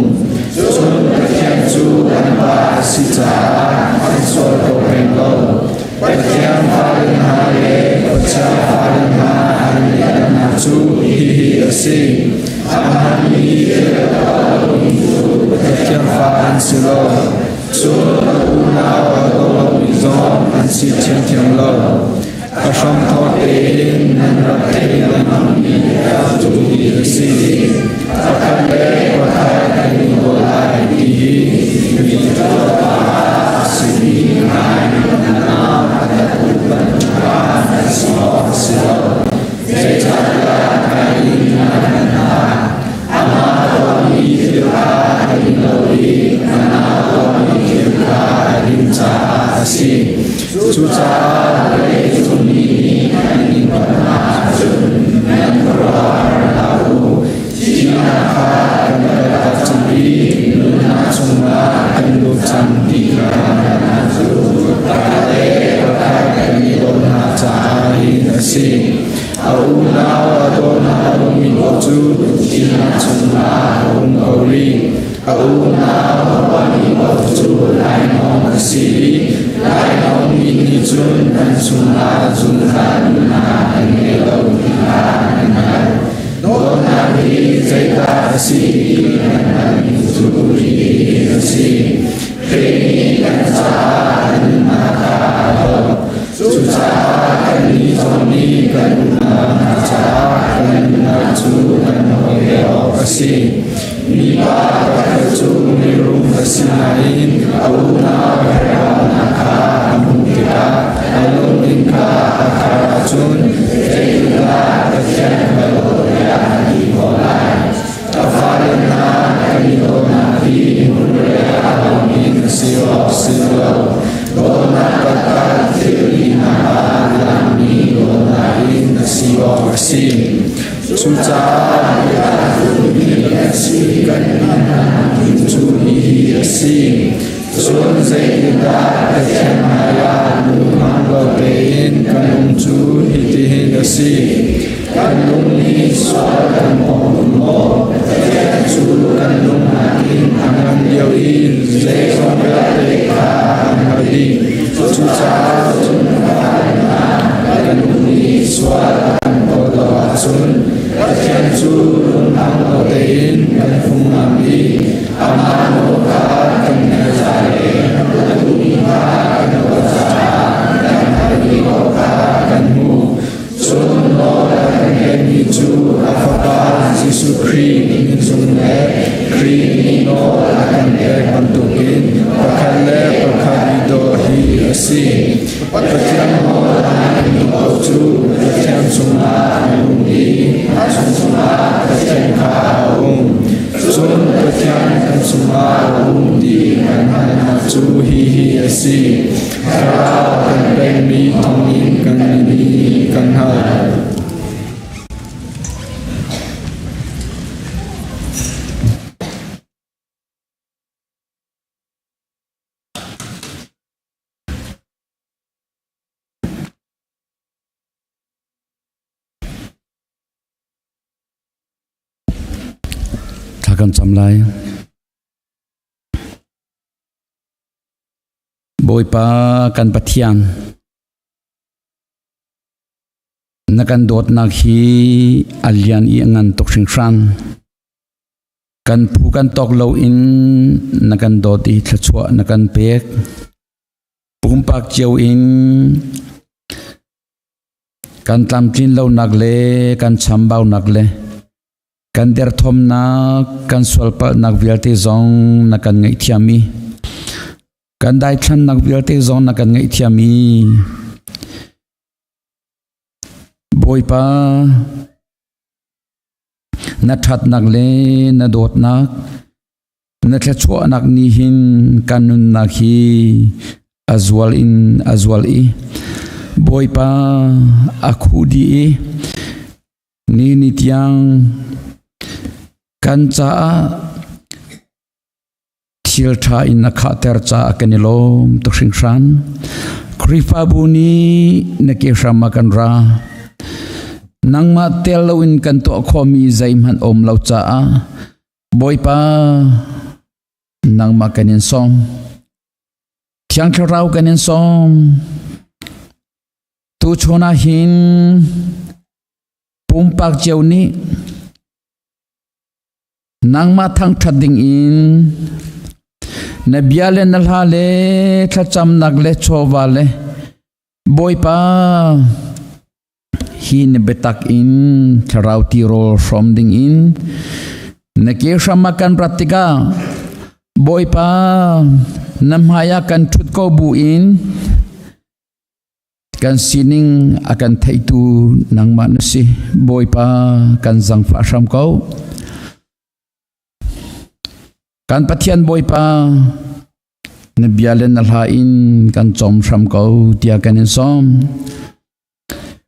Cun Pathian cu an Pa a si caah an sual kho peng lo. Pathian fale hna le khuachia fale hna an i dannak cu hihi a si. A hmanmi thil a tuah lomi cu Pathian fa an si lo. Cun a unau a daw lomi zong an si ṭhiamṭhiam lo. A hramthawk tein nan rak theih lengmangmi bia cu hi a si. Pakhat le pakhat kan i daw lai ti hi mi a simi ngai nunnak a datu bantuk an si awk a si lo. Zeicahtiah Kain a hman hna. Amah tuahmi thil kha a ding lo i a nau tuahmi thil kha a din caah a si. Cucaah vawlei cung mi nih an in ton hna ahcun nan khuaruah har hlah u. i nunnak chungah kan lut cang ti kha pakhat le pakhat kan i dawt hna caah hin a si. A unau a daw hna lomi paoh cu thihnak chungah a um ko rih. A unau a huami paoh cu lainawng a si i lainawngmi nih cun an chungah zungzal nunnak an ngei lo ti kha an hngalh. Dawtnak hi zeidah a si ti kan hngalhmi cu hihi a si. Khrih nih kan caah a nunnak kha a hloh. Cucaah kannih zong nih kan unau hna caah kan nunnak cu kan hloh ve awk a si. Mipa pakhat cu mirum a si nain a unau herhbaunak kha a hmuh tikah a lungthin kha a khar ahcun zeitindah Pathian ka dawt tiah a ti khawh lai? Ka fale hna, kan i dawtnak hi hmurlei a lomi na si awk si lo. Dawtnak taktak thil lihnak ah langmi dawtnak in na si awk a si. Cucaah biatak kan si kan inn cu hihi a si. Cun zeitindah Pathian hmaiah lungphang lo tein kan um cu hitihin a si. Kan lung nih sual kan pawng maw? Pathian cu kan lung nakin a ngan lio i zeizong vialte kha a hngalh dih. Cucaah cun kan lung nih sual a kan pawt lo ahcun Pathian cu lungphang lo tein kan phunglam i amah nawl kha kan ngaih lai i a duhmi kha kan tuah caah kan hngalhmi paoh kha kan hmuh. Cun nawl a kan pekmi cu a Fapa Jesuh Khrih min cung le Khrih nih nawl a kan pek bantukin pakhat le pakhat i daw hi a si. Pathian nawl a ngaimi paoh cu Pathian cungah an um i a chungah Pathian kha a um. Cun Pathian kan chungah a um ti kan hngalhnak cu hihi a si. Thlarau kan pekmi thawngin kan nih kan hngalh. Thla kan cam lai. Bawipa kan Pathian, na kan dawtnak hi a lian i a ngan tuk hringhran. Kan phu kan tawk lo in na kan dawt i thluachuah na kan pek. Pumpak cio in kan tlamtlin lonak le kan chambaunak le kan derthawmnak kan sualpalhnak vialte zong na kan ngaihthiam i kan daithlannak vialte zong na kan ngaihthiam i Bawipa na ṭhatnak le na dawtnak na thluachuahnak nih hin kan nunnak hi a zual in a zual i Bawipa a khuh dih i ni ni tiang kan caah thil ṭha in a khahter caah kan i lawm tuk hringhran. Khrihfabu nih na ke hram ah kan ra. Nangmah tel loin kan tuah khawhmi zeihmanh um lo caah Bawipa nangmah kan in sawm. Thiang Thlarau kan in sawm. Tuchun ah hin pumpak cio nih nangmah thangṭhat ding in na bia le na hla le thlacamnak le chawva le Bawipa hi na biatak in thlarau tirawl hrawm ding in na ke hram ah kan rat tikah Bawipa na hmai ah kan ṭhut ko bu in Kan sining a kan theitu nangmah na si. Bawipa kan zangfah hram ko. Kan Pathian Bawipa na bia le na hla in kan cawm hram ko tiah kan in sawm.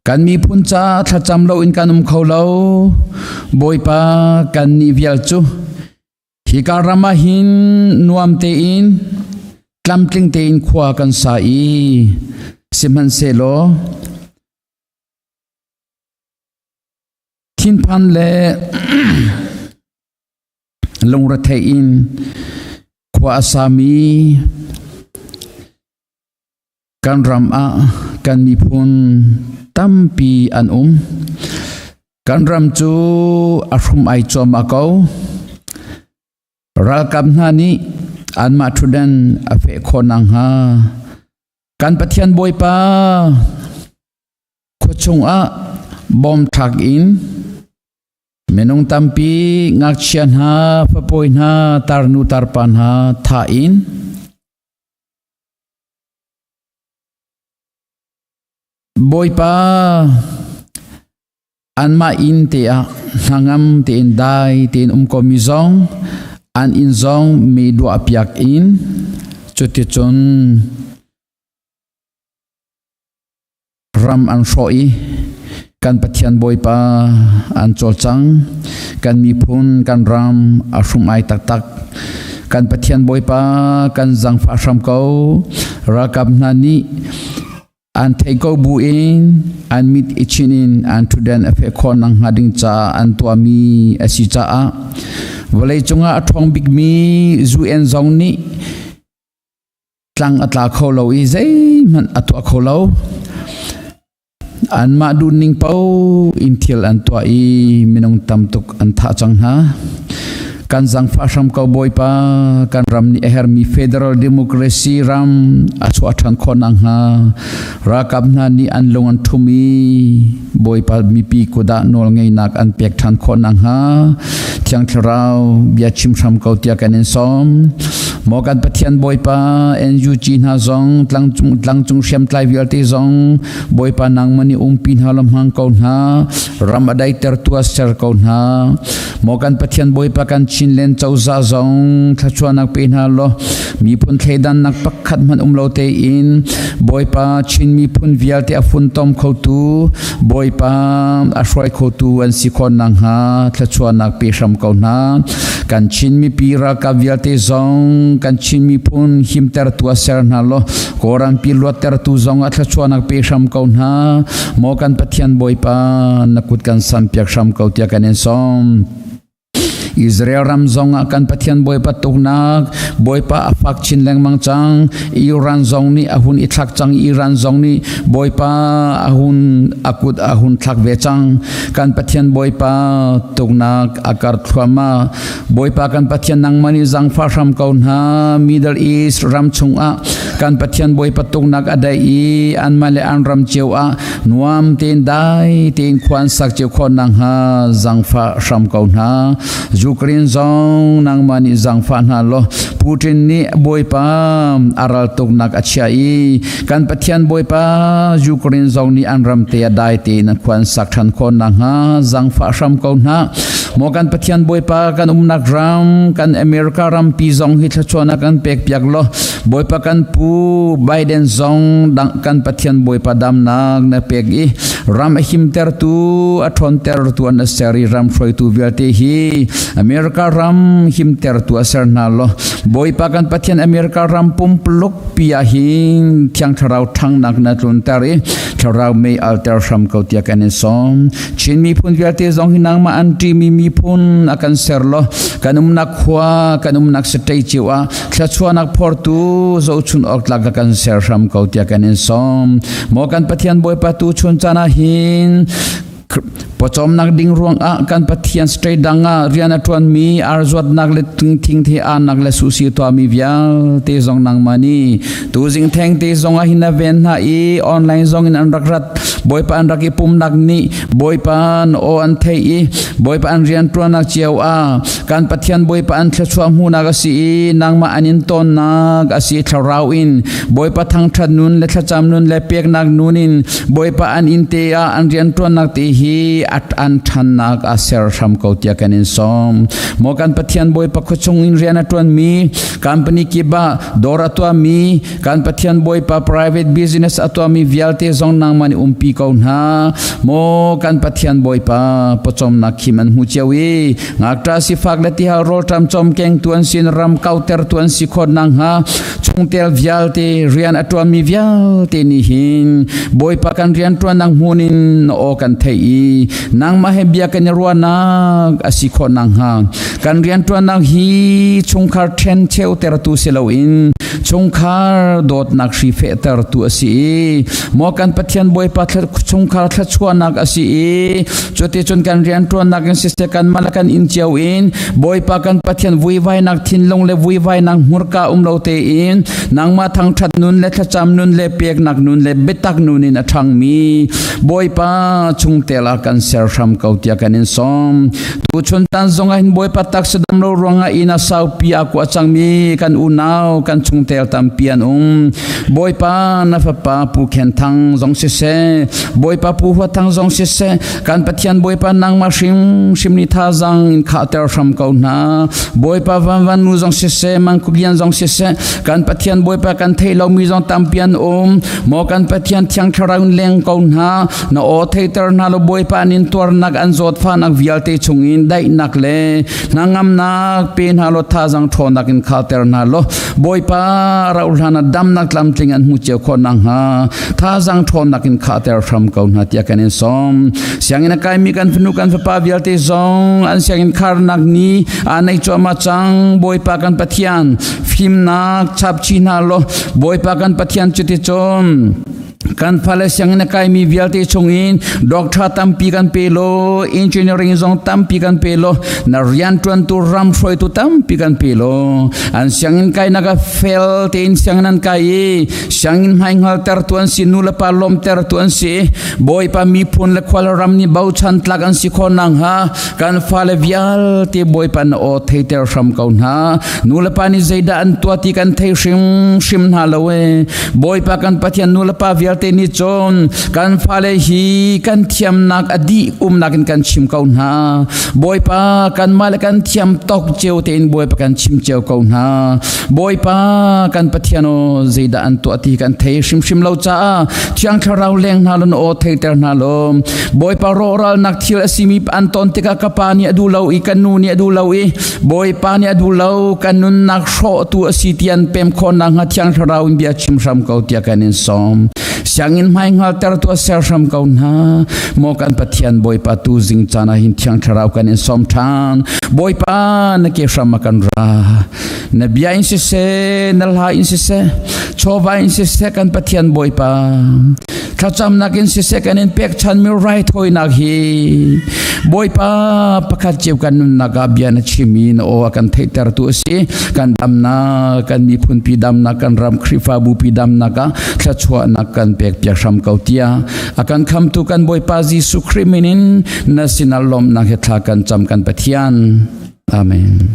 Kan miphun ca thlacam lo in kan um kho lo. Bawipa kan nih vial cu Hika ram ah hin nuam tein tlamtling tein khua kan sa i sihmanhsehlaw thinphan le lungrethei in khua a sami kan ram ah kan miphun tampi an um. Kan ram cu a hrum ai cuahmah ko. Ralkap hna nih anmah ṭhutdan a feh khawh nakhnga kan Pathian Bawipa khua chungah bom thlak in minung tampi ngakchia hna fapawi hna tarnu tarpa hna thah in Bawipa anmah inn te ah hnangam tein dai tein um komi zong an inn zong mi duahpiak in cuticun ram an hrawh i kan Pathian Bawipa an cawlcang kan miphun kan ram a hrum ai taktak kan Pathian Bawipa kan zangfah hram ko ralkap hna nih an theih ko bu in an mit i chin in an ṭhutden a feh khawh nakhnga ding caah an tuahmi a si caah vawlei cungah a ṭhawng bikmi UN zong nih tlang a tla kho lo i zeihmanh a tuah kho lo. Anmah duhning paoh in thil an tuah i minung tam tuk an thah cang hna. Kan zangfah hram ko Bawipa, kan ram nih a hermi federal democracy ram a chuah ṭhan khawh nakhnga ralkap hna nih an lung an ṭhum i Bawipa mipi kudah nawlngeihnak an pek ṭhan khawh nakhnga Thiang Thlarau bia chim hram ko tiah kan in sawm. Maw kan Pathian Bawipa NUG hna zong tlangcung tlangcung hriamtlai vialte zong Bawipa nangmah nih umpi hna law hmang ko hna ram a daiter tu ah ser ko hna. Maw kan Pathian Bawipa kan Chinland cozah zong thluachuahnak pe hna law miphun thleidannak pakhat hmanh um lo tein Bawipa Chin miphun vialte a funtom khotu Bawipa a hruai khotu an si khawh nakhnga thluachuahnak pe hram ko hna. Kan Chin mipi ralkap vialte zong kan Chin miphun himtertu ah ser hna law Kawlrampi luattertu zong ah thluachuahnak pe hram ko hna. Maw kan Pathian Bawipa na kut kan sampiak hram ko tiah kan in sawm. Israel ram zong ah kan Pathian Bawipa tuknak Bawipa a fak chin lengmang cang. Iran zong nih a hun i thlak cang. Iran zong nih Bawipa a hun a kut a hun thlak ve cang. Kan Pathian Bawipa tuknak a kar thluahmah. Bawipa kan Pathian nangmah nih zaangfah hram ko hna. Middle East ram chungah kan Pathian Bawipa tuknak a daih i anmah le an ram cio ah nuam tein dai tein khua an sak cio khawh nakhnga zaangfah hram ko hna. Ukraine zong nangmah nih zaangfah hna law Putin nih Bawipa a ral tuknak a chia i kan Pathian Bawipa Ukraine zong nih an ram te a dai tein khua an sak ṭhan khawh nakhnga zaangfah hram ko hna. Maw kan Pathian Bawipa kan umnak ram kan America rampi zong hi thluachuahnak kan pek piak law Bawipa kan pu Biden zong kan Pathian Bawipa damnak na pek i ram a himtertu a ṭhawntertu an ser i ram hruaitu vialte hi America ram himtertu a ser hna law Bawipa kan Pathian America ram pumpuluk pi ah hin Thiang Thlarau ṭhangnak na tlunter i Thlarau mei alter hram ko tiah kan in sawm. Chin miphun vialte zong hi nangmah an ṭimi miphun a kan ser law kan umnak khua kan umnak state cio ah thluachuahnak phortu zohchun awk tlak ka kan ser hram ko tiah kan in sawm. Maw kan Pathian Bawipa tu chun caan ah hin pawcawmnak ding ruangah kan Pathian straight dang ah rian a ṭuanmi arzuatnak le thing the anak le susi tuahmi vialte zong nangmah nih tuzing theng te zong ah hin na ven hna i online zong in an rak rat Bawipa an rak i pumnak nih Bawipa aw an theih i Bawipa an rian ṭuannak cio ah kan Pathian Bawipa an thluachuah hmuhnak a si i nangmah an in tonnak a si thlarau in Bawipa thangṭhat nun le thlacam nun le peknak nun in Bawipa an inn te ah an rianṭuannak te hi at an ṭhannak a ser hram ko tiah kan in sawm. Maw kan Pathian Bawipa khuachung in rian a ṭuanmi, company kip ah dawr a tuahmi, kan Pathian Bawipa private business a tuahmi vialte zong nangmah nih umpi ko hna. Maw kan Pathian Bawipa pawcawmnak khim an hmu cio i ngakṭah sifak le tihal rawlṭam cawmkeng tu an sin ram kauter tu an si khawt nakhnga chungtel vialte rian a ṭuanmi vialte nih hin Bawipa kan rian ṭuannak hmun in na aw kan theih i nangmah he bia kan i ruahnak a si khawh nakhnga kan rian ṭuannak hi chungkhar ṭhen cheutertu si loin chungkhar dawtnak hri fehtertu a si i maw kan Pathian Bawipa chungkhar thluachuahnak a si i cuticun kan rianṭuannak in siseh kan mal kan in cio in Bawipa kan Pathian vuivainak thinlung le vuivainak hmurka um lo tein nangmah thangṭhat nun le thlacam nun le peknak nun le biatak nun in a ṭhangmi Bawipa chungtel ah kan ser hram ko tiah kan in sawm. Tuchun tan zong ah hin Bawipa taksa dam lo ruangah inn a saupi a kua cangmi kan unau kan chungtel tampi an um. Bawipa na fapa Pu Khen Thang zong siseh, Bawipa Pu Hua Thang zong siseh, kan Pathian Bawipa nangmah hrimhrim nih thazang in khahter hram ko hna. Bawipa Van Van Nu zong siseh, Mangkuk Lian zong siseh, kan Pathian Bawipa kan theih lomi zong tampi an um. Maw kan Pathian Thiang Thlarau in leng ko hna. Na aw theiter hna lo Bawipa an in tuarnak an zawtfahnak vialte chungin daihnak le hnangamnak pe hna law thazang ṭhawnnak in khalter hna law Bawipa rauhhlan ah damnak tlamtling an hmu cio khawh nakhnga thazang ṭhawnnak in khahter hram ko hna tiah kan in sawm. Sianginn a kaimi kan fanu kan fapa vialte zong an sianginn kharnak ni aa nei cuahmah cang. Bawipa kan Pathian fimnak chap chih hna law Bawipa kan Pathian cuticun kan fale sianginn a kaimi vialte chungin doctor tampi kan pe lo engineering zong tampi kan pe lo na rianṭuantu ram hruaitu tampi kan pe lo an sianginn kainak a fel tein sianginn an kai i sianginn hmaihngalter tu an si nu le pa lawmter tu an si bawipa miphun le khual ram nih bochan tlak an si khawh nakhnga kan fale vialte bawipa na aw theiter hram ko hna nu le pa nih zeidah an tuah ti kan thei hrimhrim hna lo e Bawipa kan Pathian nu le pa vialte nih cun kan fale hi kan thiamnak a dih umnak in kan chim ko hna. Bawipa kanmah le kan thiam tawk cio tein Bawipa kan chim cio ko hna. Bawipa kan Pathian aw zeidah an tuah ti kan thei hrimhrim lo caah Thiang Thlarau leng hna law aw theiter hna law Bawipa rawhralnak thil a simi an ton tikah ka pa nih a duh lo i ka nu nih a duh lo i Bawipa nih a duh lo kan nunnak hrawhtu a si ti an pem khawh nakhnga Thiang Thlarau in bia chim hram ko tiah kan in sawm. Sianginn hmai hngalter tu a ser hram ko hna. Maw kan Pathian Bawipa tu zing caan ah hin Thiang Thlarau kan in sawm ṭhan. Bawipa na ke hram a kan ra. Na bia in siseh, na hla in siseh, chawva in siseh kan Pathian Bawipa. Thlacamnak in siseh kan in pekchanmi raithawinak hi Bawipa pakhat cio kan nunnak ah bia na chim i na aw a kan theihtertu a si. Kan damnak, kan miphunpi damnak, kan ram Khrihfabu pi damnak ah thluachuahnak kan pek piak hram ko tiah a kan khamtu kan Bawipa Jesuh Khrih min in na sinah lawmhnak he thla kan cam kan Pathian. Amen.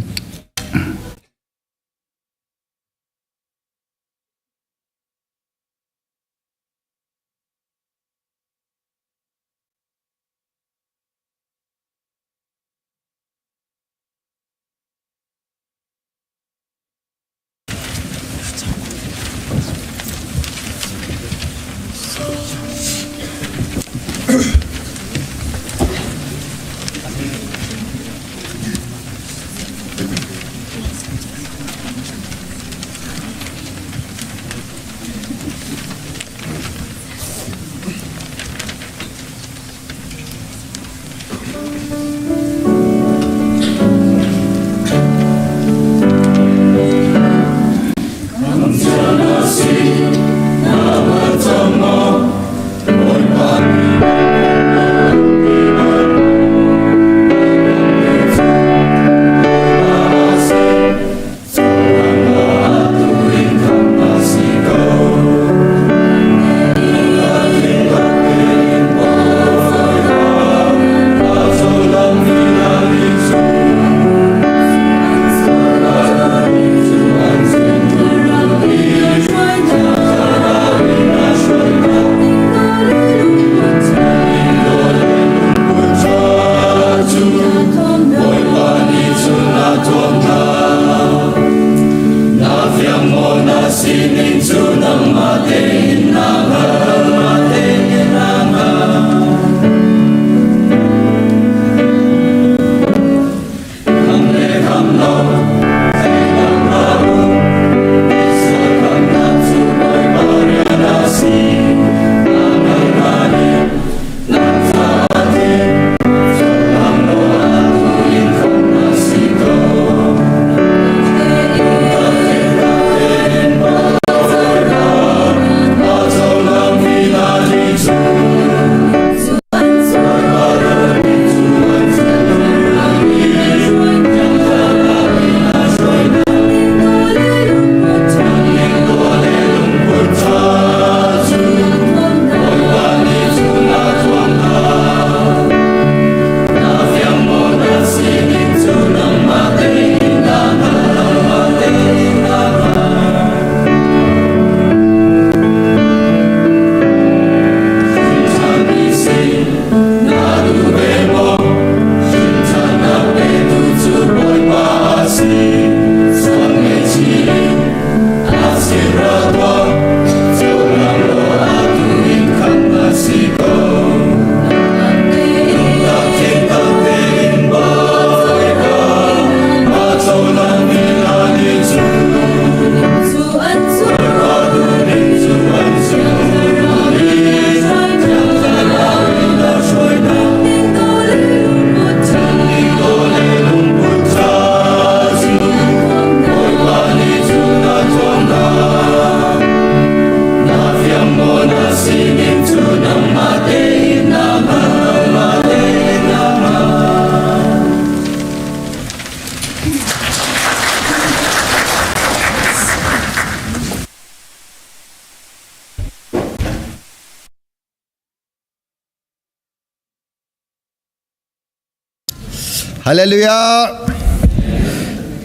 Hallelujah.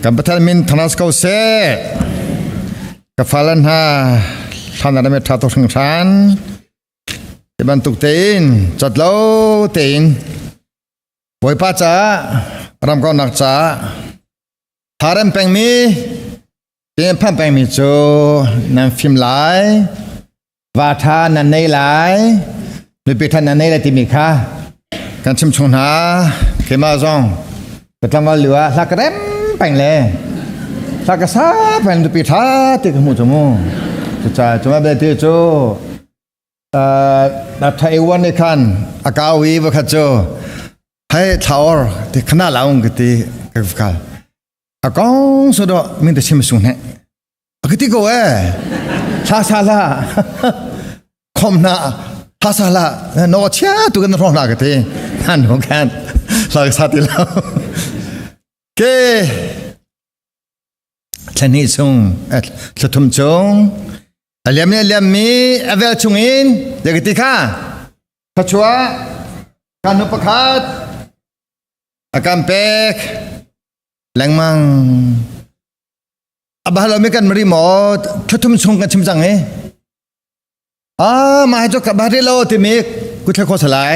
Kan Pathian min thanas ko seh. Ka falan hna thlan na me tha to hring hran. Ti bantuk tein cat lo tein Bawipa ca ram kaunak ca tharem pengmi tin phan pengmi cu nan fim lai va tha nan nei lai nupi tha nan nei lai timi kha kan chim chung hna keimah zong ka tlangval lio ah hla ka rem peng le hla ka sa peng nupi tha ti ka hmuh cu mu cucaah cuma belte cu na tha ewan nih khan a kau i vakhat cu hei thlaor ti khana laung ka ti ka khal a kong so do min te chim sung hne ka ti ko e thla sa la khom na thla sa la no chia tu kan rong na ka ti han ho kan la sa ti lo ke thlani chung thlathum chung aliam le aliam mi avel chung in de ka ti kha thachua kan nu pakhat akam pek lengmang Abah lo mi kan mari maw thuthum chung kan chim cang i ah mah hi cu ka bah lo timi kuthla kho salai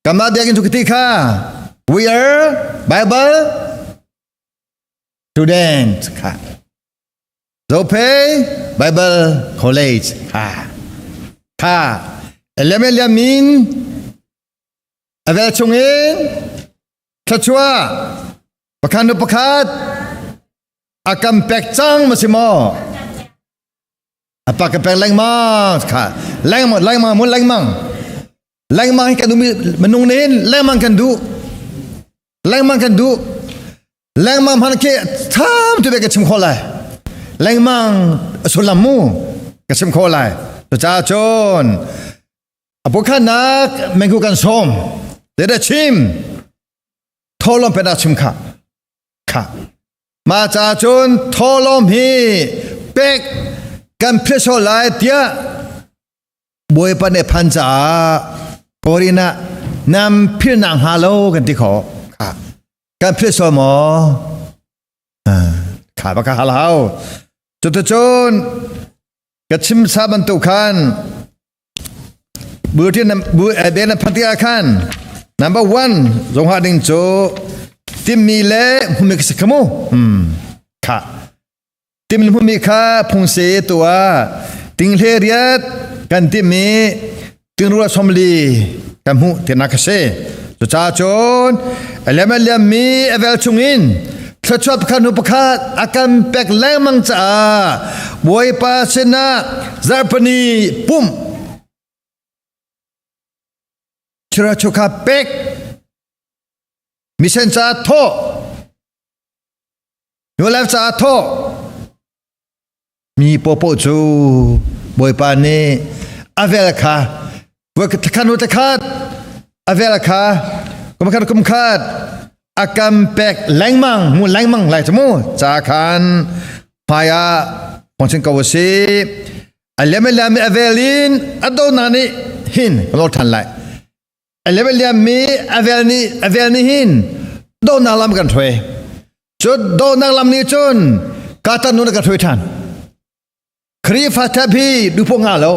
kamah biakinn cu ti kha we are bible student kha Zophei Bible College kha kha eliam eliam min avel chungin thluachuah pakhat nu pakhat a kan pek cang ma si maw a pa ka pek lengmang kha lengmang lengmang mu lengmang lengmang hi kan duhmi minung nih lengmang kan duh lengmang kan duh lengmang hman khi tham tu be ka chim khawh lai lengmang sullam mu ka chim khawh lai cucaah cun a bukhanak mengku kan sawm te da chim tholom pe da chim kha kha ma cha cun tholom hi pek kan phiso lai tiah bawipa nih phan caah korina nam phil nak hnga lo kan ti kho kha kan phiso maw kha ba ka hal hau cuticun ka chim sa bantuk khan bu tin bu be na phan tikah khan number one zong ha ding cu timmi le hmumi ka si khamu kha tim le hmumi kha phungse tua tinghle riat kan timmi tingrua somli kan hmuh tinak ka si cucaah cun aliam aliam mi avel chungin thluachuah pakhat hnu pakhat a kan pek lengmang caah Bawipa sinah zarhpini pumh chura chukha pek mission caah thawh New Life caah thawh mi popo cu Bawipa nih a vel kha khat hnu khat a vel kha kum khat kum khat a kam pek lengmang mu lengmang lai cu mu ca khan hmai ah phongchin ko si a liam a liam a vel in a do na nih hin ka lo than lai a liam a liam mi a vel nih a vel nih hin do na lam kan hrui cu do nak lam nih cun ka tan nu na ka hrui than Khrihfa thap hi dupo nga lo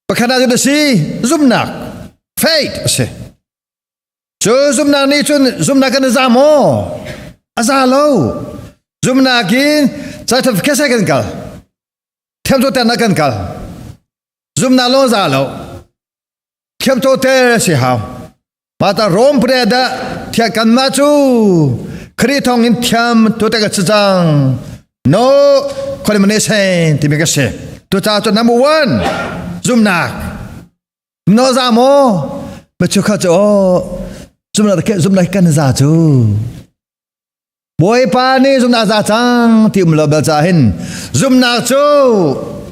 pakhat ah si zumnak faith a si cu zumnak nih cun zumnak kan za maw a za lo zumnak in certificate kan kal thiam to ten kan kal zumnak lo za lo thiam to te si hau mata Rom pre da thia kan ma cu Khrih thong in thiam to te ka chang no condemnation timi ka si tu cha cu number one zumnak no za mo ma chu kha chu o zumnak ke zumnak kan za cu Bawipa nih zumnak za cang ti um lo bel cha hin zumnak cu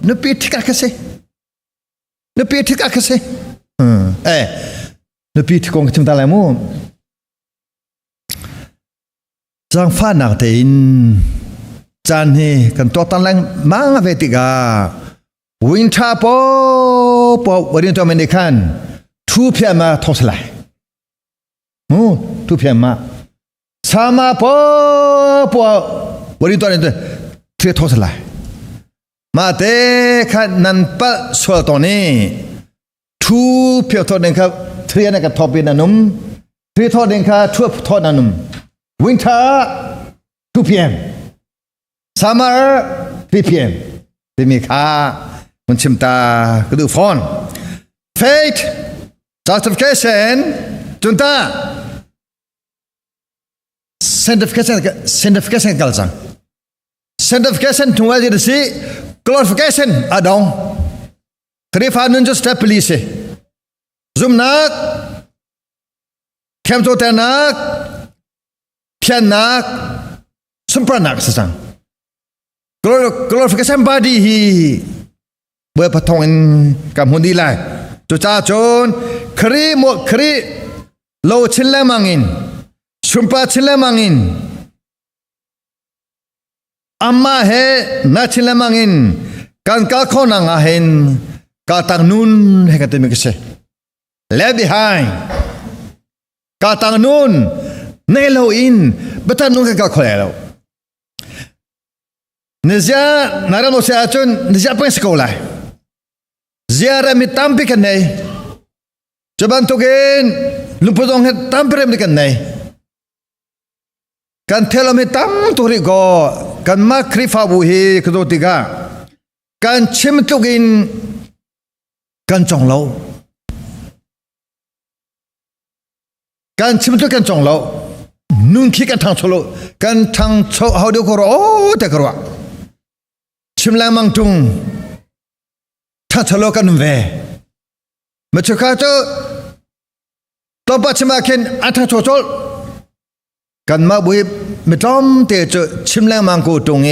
nupi thik ka si nupi thik ka si eh nupi thik kong chim ta lai mu Zaangfahnak tein caan hi kan tuaktan lengmang ve tikah winter paohpaoh warin tuah men nih khan thu phiah ma thawk salai. Mu. 2 p.m. 啊，sama po po 我哋当年对贴拖出来，มาเตขันนันปะสวดตอนนี้ทูเพียวทอดเองครับเทียนกับทอปินันุมเทียทอดเองครับทั่วทอดนันุม winter 2 p.m. summer 3 p.m. ที่มีค่ามันชิมตากระดูฟอน faith justification จุนตา sanctification sanctification กัลจัง sanctification ถึงว่าจะสิ glorification อดองครีฟานุนจะ step ลีสิซุมนักเข้มโจเตนักเทียนนักสุมปรนักสสัง glorification body ฮีเบอร์พะทองกับหุ่นดีไลจุจ้าจนครีมครีโลชินเลมังอินชุมปาชินเลมังอินอามาเฮนาชินเลมังอินกันกาขนังอาเห็นกาตังนุนให้กันเต็มกเส left behind กาตังนุนในโลอินบัตรนุนกันกาขอแล้วนิจานาราโนเสียจนนิจาเป็นสกอลาย ziara mi tampi kan nei chuban tukin lungpudong he tampi rem kan nei kan thelo mi tam turi go kan ma khrifa bu hi kdo tiga kan chim tukin kan chong lo kan chim tu kan chong lo nun khi kan thang cholo kan thang cho hau de ko ro o te ko ro chim lang mang tung ถ้าทะเลาะกันเวมาเชข้าเจ้าตบปัจฉิมาเข็นอัฐโจโจกันมาบุยไม่จอมเตจชิมแรงมังกูตรงเอ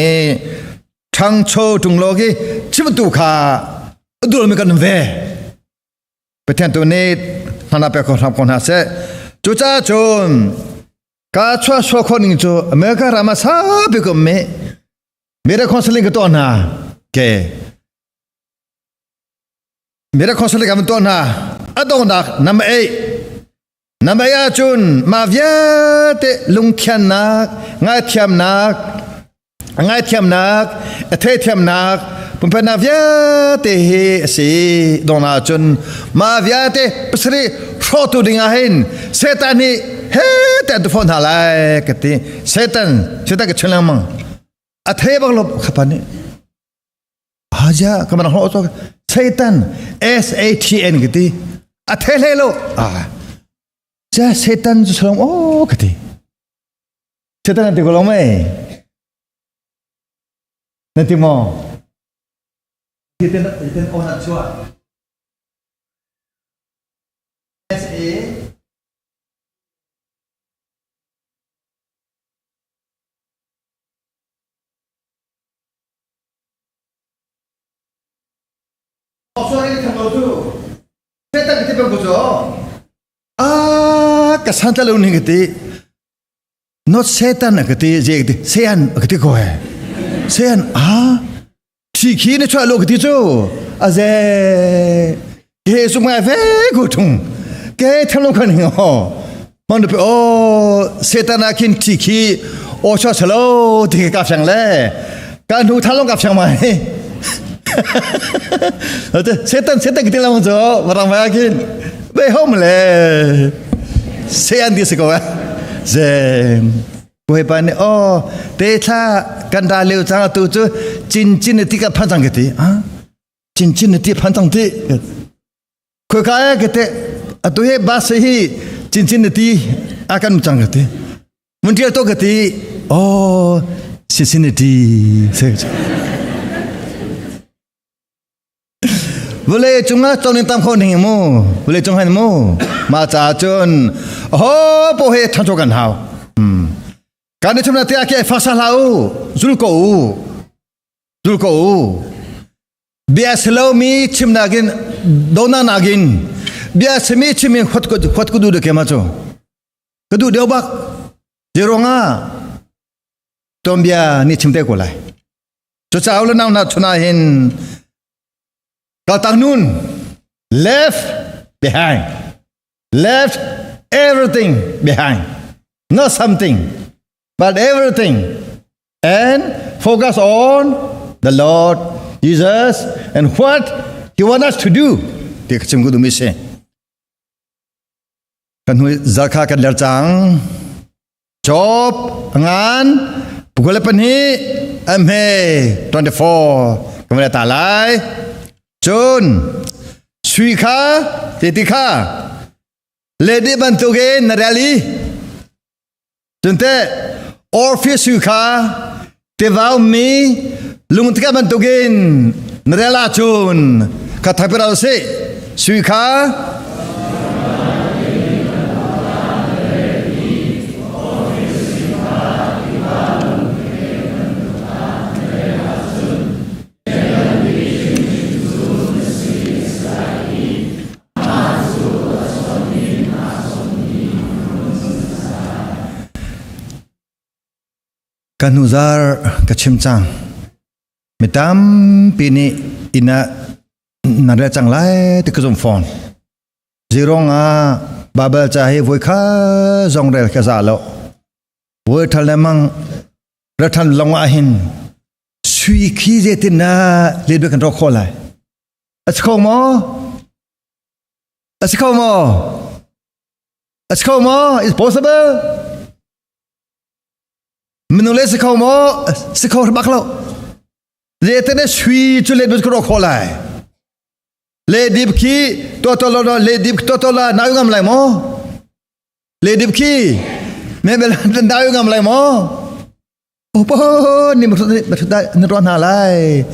ทางโชตรงโลกีชิมตุขาดูลมีกันเวไปแทนตัวนี้ฮานาเปกทำคนหาเสจุจ้าจนกาชัวชัวคนหนึ่งจูอเมริการามาซาบิกเมเมรคอนเซลิงก็ตัวนาเก mira khosle kam to na adong nak number 8 number 8 chun ma via te lung khian nak ngai thiam nak ngai thiam nak the thiam nak pum na via te he si dong na chun ma via te pasri thro tu dinga hin setan ni he te tu phone halai ka ti setan setan ka chlang mang a the bang lo khapani haja kamana ho to Satan S A T N กติอะเทเลโลอ่าจะเซตันจะสลงโอ้กติเซตันนั่นติกลงไหมนั่นติมอที่เต้นเต้นโอนัชัว S A 啊，个三只老人个啲，not Satan 个啲，这个啲，Satan 个啲个系，Satan 啊，自己你出来落个啲做，阿姐，佢做咩飞个痛，佢听落可能哦，望到哦，Satan 啊，见自己，我出出咯，啲夹上咧，间土他拢夹上埋。setan setan kita lawan zo barang mayakin be hom le sean di seko ze ko he pan o te tha kan da leu chang tu chu chin chin ti ka phan chang ke ti ha chin chin ti phan chang ti ko ka ya ke te atu he ba se hi chin chin ti akan chang ke ti mun ti to ke ti o sin sin ti se วเลจุงนะจงนิตามคนหิมูวเลจุงหันมูมาจ่าจนโอ้โปเฮทันโจกันหาวการนี้ชมนาเตียเกฟาซาลาอูจุลโกอูจุลโกอูเบียสโลมีชิมนากินโดนานากินเบียสมีชิมิขดขดกุดูเดเกมาโจกดูเดียวบักเจรงอ่ะตอมเบียนี่ชิมเตกว่าไรจะเจ้าแล้วน้าหน้าชนาเห็น Katangnun left behind left everything behind. Not something, but everything. And focus on the Lord Jesus and what he wants us to do. Ti ka chim ku dumi si. Kan hui zarkha kan ler cang. Job ngan pukul pahnih amhe 24 kan ta lai. Cun sui kha ti ti kha ledi bantukin na rel i cunte orfi sui kha tivau mi lungtika bantukin na rel ahcun ka thapira si sui kha. Ka hnuzar ka chim cang. Mi tampi nih inn ah nan rel cang lai ti ka zum fawn. Zirong ah Babel ca hi voi kha zong rel ka za lo. Voi thal le mang rathan long ah hin sui khi zeitin na let kan ro kho lai. A si kho maw? A si kho maw? A si kho maw? Is possible? Minung le si kho maw? Si kho bak lo. Le te ne sui cu le bus ka ro kho lai. Le dip khi to to lo le dip to to la na ngam lai maw? Le dip khi me bel na ngam lai maw? Opo ni na ruah hna lai.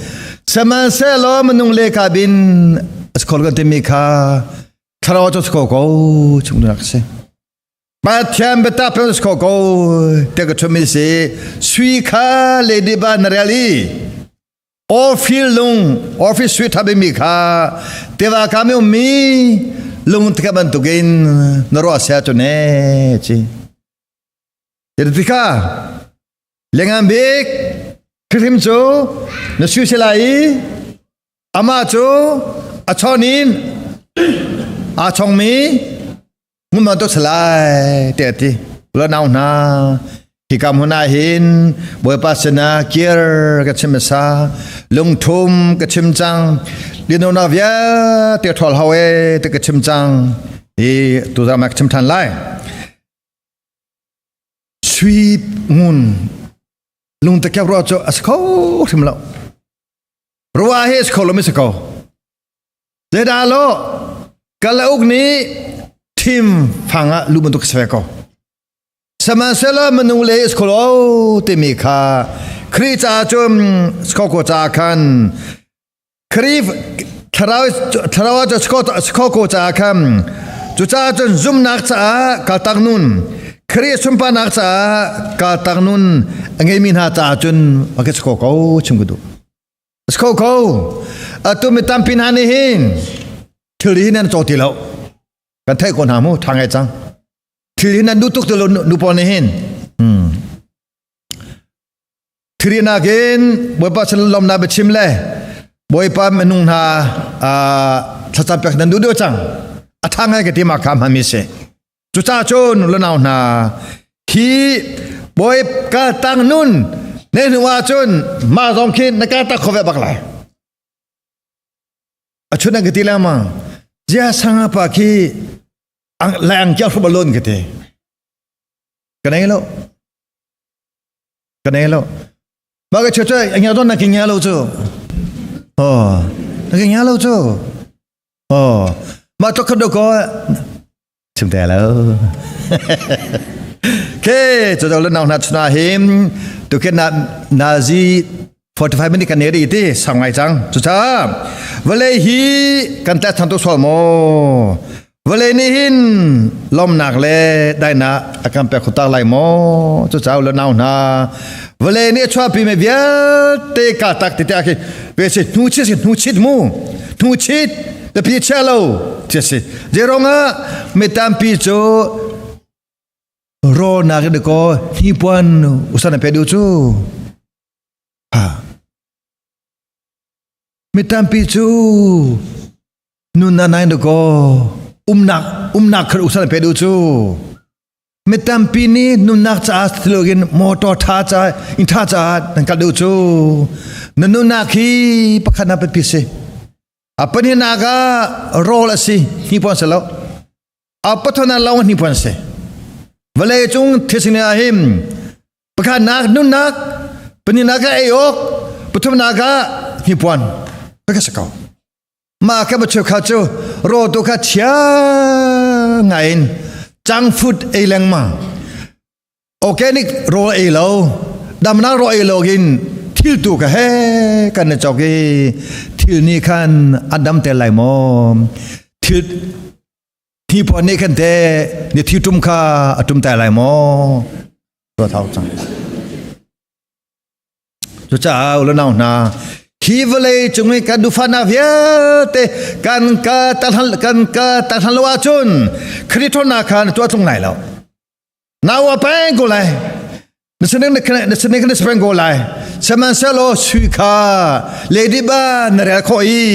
Sihmanhsehlaw minung le ka bin a skol kan timi kha thlarau cu sko ko chung nak si. Pathian biatak pe sko ko te ka chumi si sui kha lady ba na rel i Ophir lung Ophir sui thabi mi kha tewa ka mi ummi lung tika bantukin na ruah sia cu ne chi. Tika lengan bik Khrihim cu na sui si lai i amah cu a chawn in aa chongmi hmun bantuk si lai tiah a ti. Ula nau hna, hika hmun ah hin Bawipa sinah kir ka chim hmasa, lungthum ka chim cang, linonak vialte ṭhawl hau e ti ka chim cang i tuzarh ma ka chim ṭhan lai. Sui ngun lungtakep ruah cu a si kho hrim lo. Ruah hi a si kho lo mi si ko. Zeidah lo kalauk nih thim fang ah lu bantuk si ve ko. Sihmanhsehlaw minung le is kho lo timi kha Khrih caah cun skoko caah khan Khrih thlarau thlarau cu skoko ko caah khan cucaah cun zumnak caah kaltak nun Khrih sunparnak caah kaltak nun a ngeimi hna caah cun a ka sko ko chim ka duh. Sko ko atu mi tampi hna nih hin thil hi nan caw ti lo kan theih ko hna mu tha ngai cang thil hi nan duh tuk ti lo nu pawl nih hin Thiri nakin Bawipa sin lawmnak biachim le Bawipa minung hna thlacam pek nan duh deuh cang. A ṭha ngai ka ti ma kha hmanmi si. Cucaah cun lunau hna hi Bawi ka tang nun ne hnu ah cun mah zong khi na ka tak kho ve bak lai. A chun an ka ti lengmang. Zia sanga pa khi lai ang kiau hrup alon ka ti. Ka nei lo. Ka nei lo. Ba ka chu chu nya don na ki nya lo chu. Oh, na ki nya lo chu. Oh, ma to khat do ko chim te lo. Ke chu do lo nau na chuna him tu ke na nazi 45 minute kan ne ri ti sang ngai cang. Chu cha vale hi kan ta than to sol mo. Vawlei nih hin lawmnak le daihnak a kan pek kho tak lai maw? Cucaah le nau hna, vawlei nih a chuahpi mi vialte ka tak ti tiah khi ve si hnu chit si hnu chit mu hnu chit biapi chia lo ti a si. Zeirong ah mi tampi cu rawlnak in ko hnipuan usan an pe duh cu. Ha. Mi tampi cu nun na nai ko umnak umnak khar usal pe du cu. Mi tampi nih nunnak caah tilogin motor tha ca in tha caah nan kal deuh cu. Na nunnak hi pakhat na biapi si. A pahnihnak ah rawl a si, hnipuan si lo. A pathumnak lawng hnipuan si. Vawlei cung thil ah hin pakhatnak nunnak, pahnihnak ah ei awk, pathumnak ah hnipuan. Ka si ko. Mah kha cheukhat cu rawl tu kha chia ngai in junk food ei lengmang. Organic rawl ei lo, damnak rawl ei lo in thil tu kha he kan i chok i thil nih khan a dam te lai maw? Thil hnipuan nih khan te ni thi tum kha a tum te lai maw? Ruat hau cang. Cucaah u le nau hna, hi vawlei cung i kan duhfahnak vialte kan ka kan ka tahlan lo ahcun Khrih ṭhawnnak kha na tuah tlung lai lo. Nau a peng ko lai. Na sining na sining na peng ko lai. Sihmanhsehlaw sui kha lady ba na rel khawh i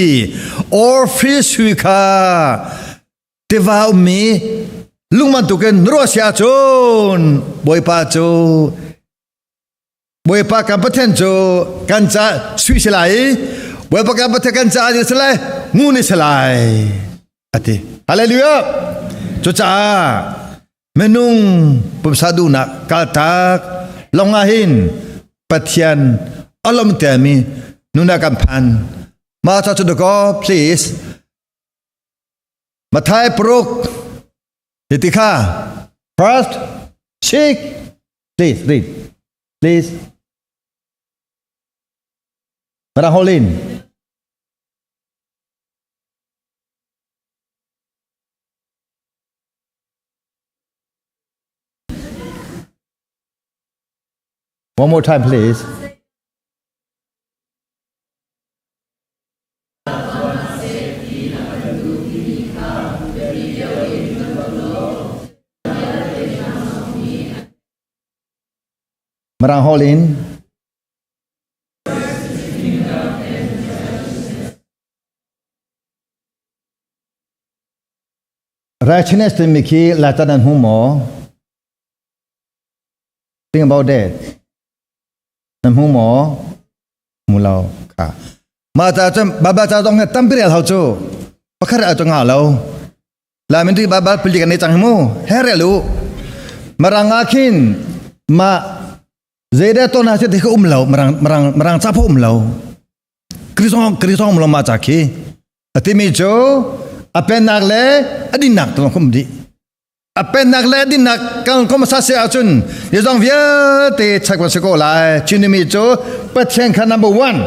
or free sui kha tiva ummi lung bantukin na ruah si ahcun Bawipa cu Bawipa kan Pathian cu kan ca sui si lai i Bawipa kan Pathian kan ca si lai ngun si lai ati. Hallelujah. Cucaah minung pumsa duhnak kaltak lawng ah hin Pathian alom temi nuna kan phan. Ma cha chu ko please. Mathai paruk hiti kha first six. Please read. Please. Madam Holin. One more time, please. Mirang holh in Righteousness timi khi Latin an hmu maw? Think about that. Nan hmu maw? Hmu lo. Kha. Mah ca cun Baibal ca zong hi tampi rel hau cu. Pakhat rel cu ngah lo. Laimin ti Baibal pali kan nei cang hi mu. He rel u. Mirang ah khin mah zeidah ton ha ti kha um lo. Mirang mirang mirang ca pho um lo. Krisong krisong um lo mah ca khi. A timi cu a pennak le a dinnak tu khum dih. A pennak le dinnak kan kom sa se ahcun zong vialte check si ko lai. Chinimi cu Pathian kha number one.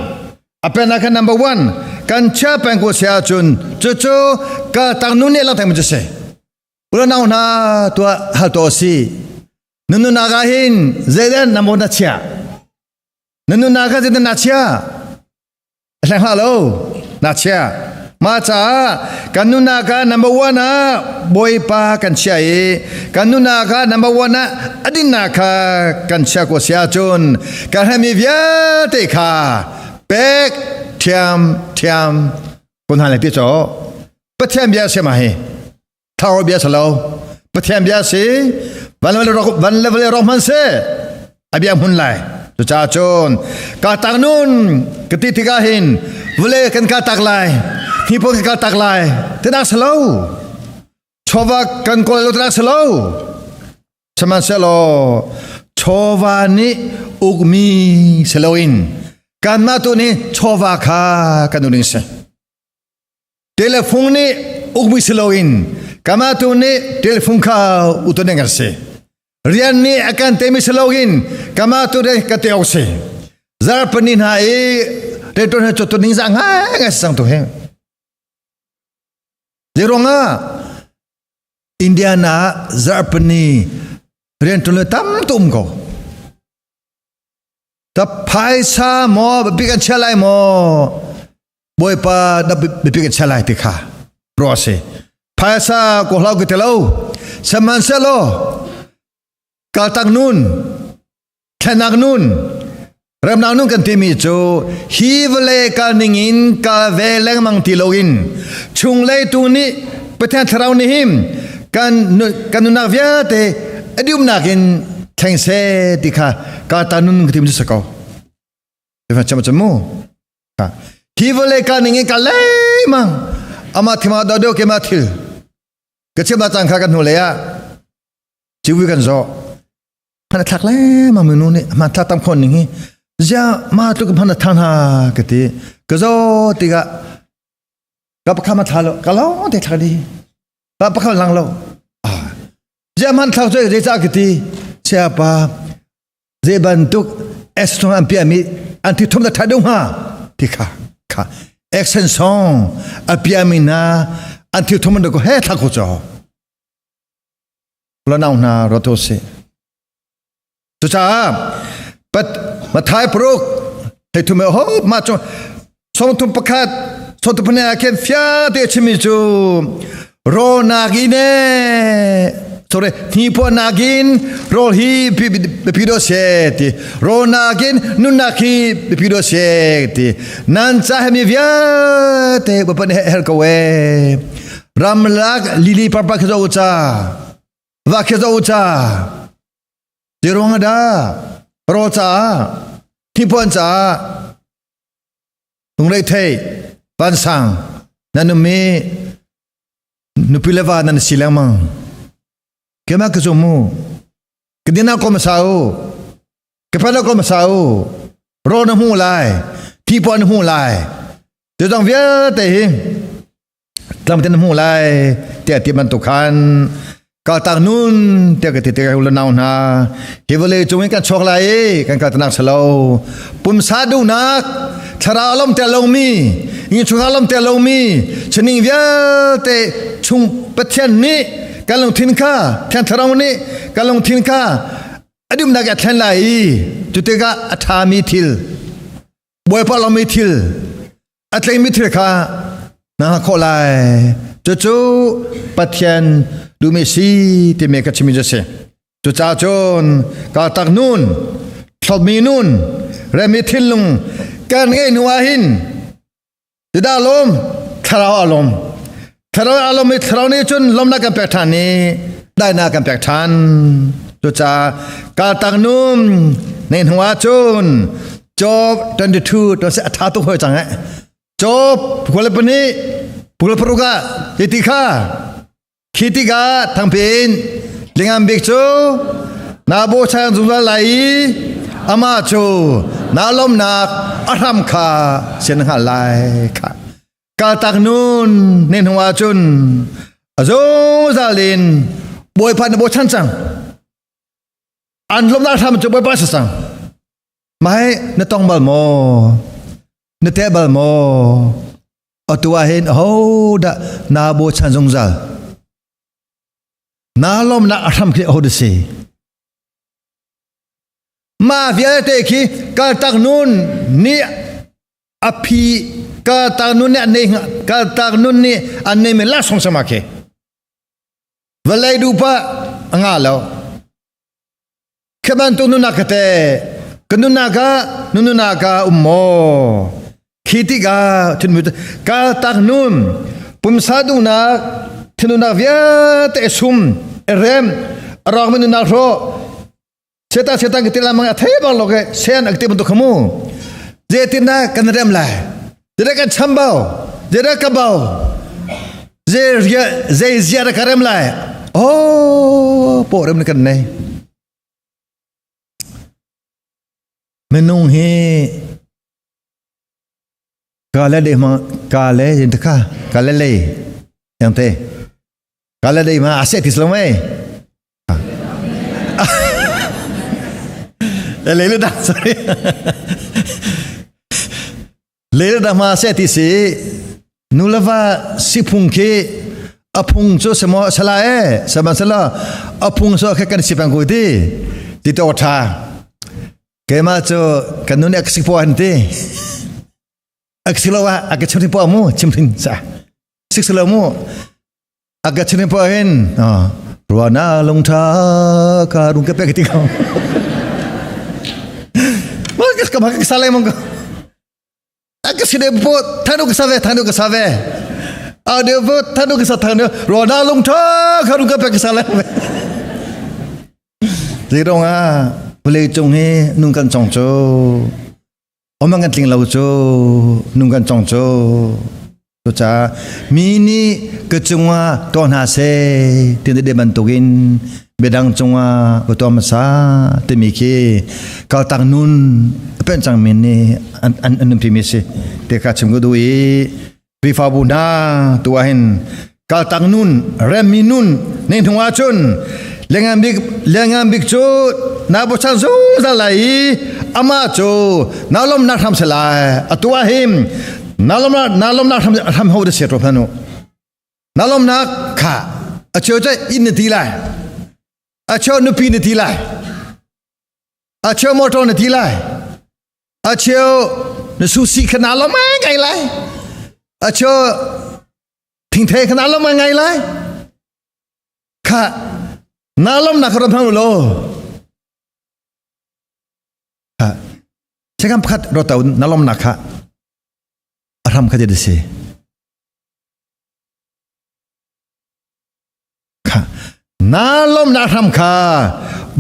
A pennak kha number one. Kan chia peng ko si ahcun cucu ka tang nu nih lang theng cu si. Ula nau hna tuah hal to si. Nunu naga hin zeidan namo na chia. Nunu naga zeidan na chia. Hleng hlah lo na chia ma caah kan nunnak ah number one ah Bawipa kan chia i kan nunnak ah number one ah a dinnak kha kan chia ko si ahcun kan herhmi vialte kha pek thiam thiam kun hna le ti caw Pathian bia si ma hi thlarau bia si lo Pathian bia si van le van le vale rok hman se a bia hmun lai cucaah cun ka tak nun ka ti tikah hin vale kan ka tak lai hnipuan kan ka tak lai tinak si lo chawva kan kawl lo tinak si lo sihmanhsehlaw chawva nih ukmi si loin kanmah tu nih chawva kha kan uning si. Telefung nih ukmi si loin kanmah tu nih telefung kha uton ding kan si. Rian nih a kan temi si loin kanmah tu nih ka te awk si. Zarhpini hna i reton he cawtu ning za ngai ngai sang tu he. Zeiruangah Indiana zarhpini rian ṭuan le tam tu um ko. Ta phaisa maw biapi kan chia lai maw Bawipa na biapi kan chia lai ti kha ruah si. Phaisa ko hlau ka ti lo. Sihmanhsehlaw kaltak nun thlenak nun remnak nun kan timi cu hi vawlei kal ning in kal ve lengmang ti loin chunglei tu nih Pathian thlarau nih hin kan kan nunnak vialte Adium nakin thleng se ti kha ka ta nun ka tim sa ko. Te fa cham cham mu. Ka hi vole ka ning ka le mang ama thima do do ke ma thil. Ka chim la chang kha kan hnu le ya. Chiwi kan zo. Hman thlak le ma minu nih hman thlak tam khon ning hi zia ma tluk hman than ha ka ti ka zo tikah ka pakha ma thla lo ka lo te thla di pa pakha lang lo ah zia man thlak chu je cha ka ti chia pa ze bantuk es thong an pia mi an thi thum da tha dong ha ti kha kha action song a pia mi na an thi thum da ko he thla ko cho Lanau hna rawt u sih. Cucaah pat Mathai paruk hei thum ho ma cu sawmthum pakhat sawmthum pahnih ah khin fia te chimmi cu ro nakin e sorry hnipuan nakin rawl hi biapi do se ti ro nakin nunnak hi biapi do se ti nan ca he mi vialte bapan her ko e Ramlak lili parpa khi zo ca va khi zo ca Tiruang da ro ca thipuan ca lungrei thei vansang nan um i nupi le va nan si lengmang kema ka zum mu ka dina ko ma sa u ka pa ko ma sa u ro na hmu lai thipuan na hmu lai tu dang vialte hi tlamten hmu lai tiah ti bantuk khan kaltak nun tiah ka ti te ka nau hna hi vawlei cung in kan chuak lai i kan kaltanak salo pumsa duhnak thlarau lom te lomi in chungah lom te lomi chaning vialte chung pathian nih kan lungthin kha thiang thlarau nih kan lungthin kha adumnak a thlen lai i cu tikah a ṭhami thil Bawipa lomi thil a tleimi thil kha na hngah khawh lai. Cucu Pathian duhmi si timi ka chimmi cu a si. Cucaah cun kaltak nun, thlopmi nun, remi thinlung kan ngeih hnu ah hin Judah lawm, thlarau a lawm. Thlarau a lawm i thlarau nih cun lawmnak kan pek ṭhan i daihnak kan pek ṭhan. Cucaah kaltak nun ne hnu ah cun Job 22 to se a ṭha tuk hoi cang eh. Job 22 26 ah hiti kha khi tikah thangpi in lingam bik cu naa bochan zungzal lai i amah cu naa lawmhnak a hram kha sin hngal lai kha kaltak nun ne hnu ah cun a zungzal in Bawipa na bochan cang an lawmhnak hram cu Bawipa si cang mai na tong bal maw na teh bal maw Atu ah hin ahodah naa bochan zungzal? Naa lawmnak a hram khi ahodah si? Mah vialte khi kaltak nun nih a phi kaltak nun nih a nei kaltak nun nih an neimi laksawng sama khi vawlei dupa a nga lo Khi bantuk nunak ka te ka nunak ah nu nunak ah um maw khi tikah thinmu ka tak nun pumsa duhnak thinunak vialte sum rem rawk mi nunak hro seta seta ka tilam mang a thei bang lo ke sen ak ti bantuk khamu je tin na kan rem lai je kan chambau je ka bau je je zia ka rem lai oh po rem kan nei Minung hi ka le dei ma ka le yin ka ka le lei yang te ka le dei ma a se ti slo mei le le da sorry le le da ma se ti si nu le va si phung khi a phung cu semo sala e sama sala a phung so kha kan si pang ko ti ti to tha keima cu kan nun ak si po an ti ak si lo a ak chim po mu chim thin sa sik lo mu ak chim po hin ruana lung tha ka rung ka pe ti ko ma ka ma ka salai mong ka si de po thanu ka save thanu ka save a de po thanu ka sa thanu ro na lung tha kha rung ka pe ka salai. Zeirong ah vawlei cung hi nung kan cong cu omang kan tling lo cu nung kan cong cu. Cucaah mi nih ka cungah tuah hna seh ti de bantukin midang cungah va tuah hmasa timi khi kaltak nun a penh cangmi nih an an an nunpimi a si ti kha chim ka duh i Khrihfabu hna tu ah hin kaltak nun remmi nun ne hnu ahcun lengan bik lengan bik cu na bochan zungzal lai i amah cu na lawmnak hram si lai. Atu ah hin na lawmnak na lawmnak hram hram ho de se ro phanu na lawmnak kha a cheu cu inn na ti lai, a cheu nupi na ti lai, a cheu motor na ti lai, a cheu na susi kha na lawm ngai lai, a cheu thingthei kha na lawm ngai lai. Kha na lawmnak kha ro phanu lo. Second pakhat ro na lawmnak kha a hram kha dit si kha na lawmnak hram kha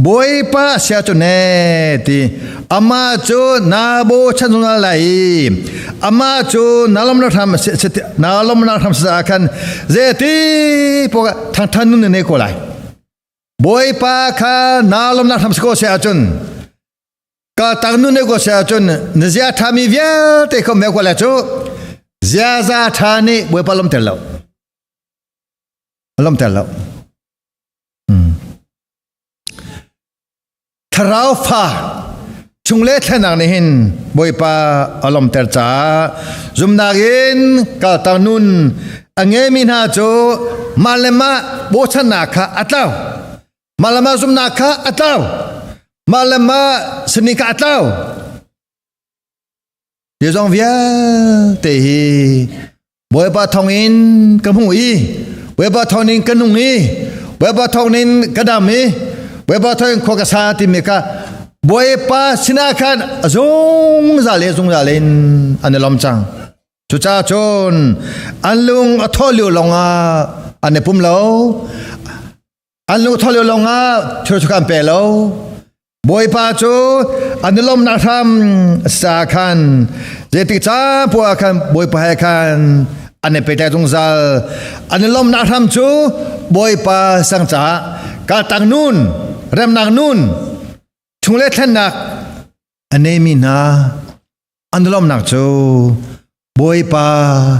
Bawipa sia cu ne ti ama cu na bo chan zungzal lai i ama cu na lawmnak hram na lawmnak hram sa khan ze ti po thang than nun ne ko lai. Bawipa kha na lawmnak hram si ko se ahcun ka tang nu ne ko se ahcun na zia tha mi vialte kho me ko le cu ziaza tha nih Bawipa lawm tel lo, lawm tel lo. Thlarau fa chung le thlenak nih hin Bawipa a lawmter caah zumnak in kaltak nun a ngeimi hna cu mah le mah bochannak kha a tlau, mah le mah zumnak kha a tlau, mah le mah sinin kha a tlau. Hi zong vialte hi Bawipa thawngin ka hmu i Bawipa thawngin ka nung i Bawipa thawngin ka dam i Bawipa thawngin khua ka sa timi kha Bawipa sinah khan a zungzal le zungzal in an i lawm cang. Cucaah cun an lung a thawh lio lawngah an i pum lo. An lung a thawh lio lawngah thil cu an pe lo. Bawipa cu an i lawmhnak hram sa khan zeitik caan poah ah khan Bawipa he khan an i pehtlaih zungzal. An i lawmhnak hram cu Bawipa sang caah kaltak nun, remnak nun, chung le thlennak a neimi hna an i lawmhnak cu Bawipa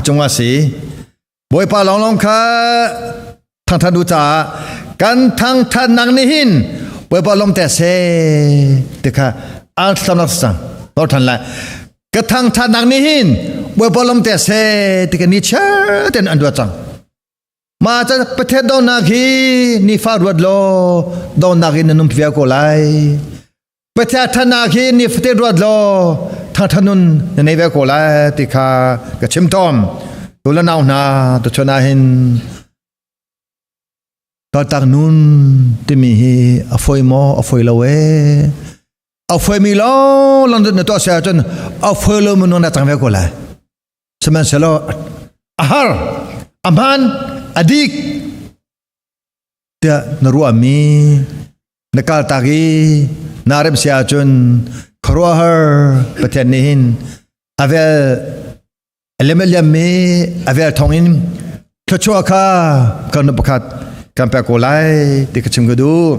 cungah si. Bawipa lawnglawng kha thangthat u caah kan thangthatnak nih hin Bawipa lawmter seh ti kha an thlacamnak cang nor than lai. Ka thangthatnak nih hin Bawipa lawmter seh ti ka ni chiar ten an ruat cang. Mah ca Pathian dawtnak hi nifa ruat law dawtnak in na nung vial ko lai. Pathian thanak hi nifate ruat law thangthat nun na nei ve ko lai ti kha ka chim tawn. Tu le nau hna tuchun ah hin kaltak nun timi hi a foi maw a foi lo ee. A foi mi lawng lawng na tuah si ahcun a foi lo mi nun na cang ve ko lai. Sihmanhsehlaw a har, a hmaan, a dik tiah na ruahmi na kaltak i naa rem si ahcun khuaruahhar Pathian nih hin a vel a lem a liammi a vel thawngin thluachuah kha kan nu pakhat kan pek ko lai ti ka chim ka duh.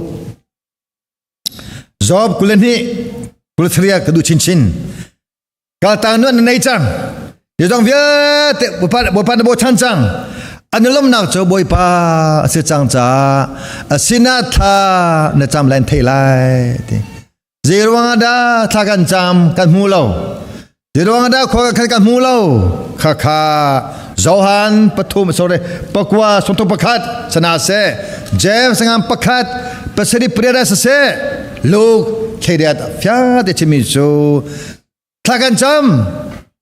Job 22 23 ka duh chinchin. Kaltang nu an nei cang. Zeizong vialte Bawipa na bochan cang. An lawmnak cu Bawipa a si cang caah a sinah thla na cam lai thei lai ti. Zeiruang ah dah thla kan cam kan hmu lo. Zeiruang ah dah khua kan kan hmu lo. Kha kha Johan pathum sorry pakua sawmthum pakhat sana seh James ngam pakhat pasarih pariat siseh Luke thleiriat fiate chimmi cu thla kan cam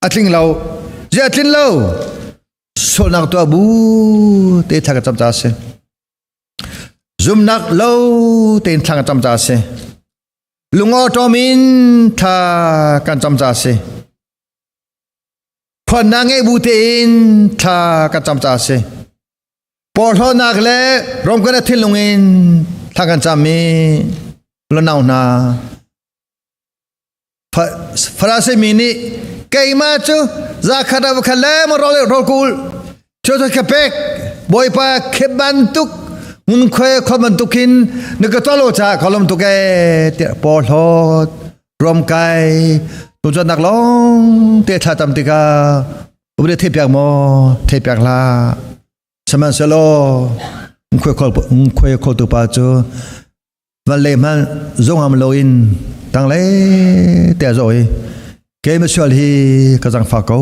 a tling lo zia tlin lo sualnak tuah bu te thla kan cam ca si zumnak lo tein thla kan cam ca si lungawṭawm in thla kan cam ca si phuannak ngeih bu tein thla kan cam ca si porhlawtnak le romkan a thinlung in thla kan cam i. Lanau hna Farasi mi nih keimah cu zakhat ah khat le mo rol rol kul thil ka pek bawipa khep bantuk ngun khoi khol bantukin na ka tolo cha kolom tuk e tiah porhlawt ruamkai tu chuan nak long te thla tam tika ubde the piak mo the piak la sihmanhsehlaw khoi khol khoi khol tu pa cu van le hman zongam loin tang le te zo i ke ma sual hi ka zang fa ko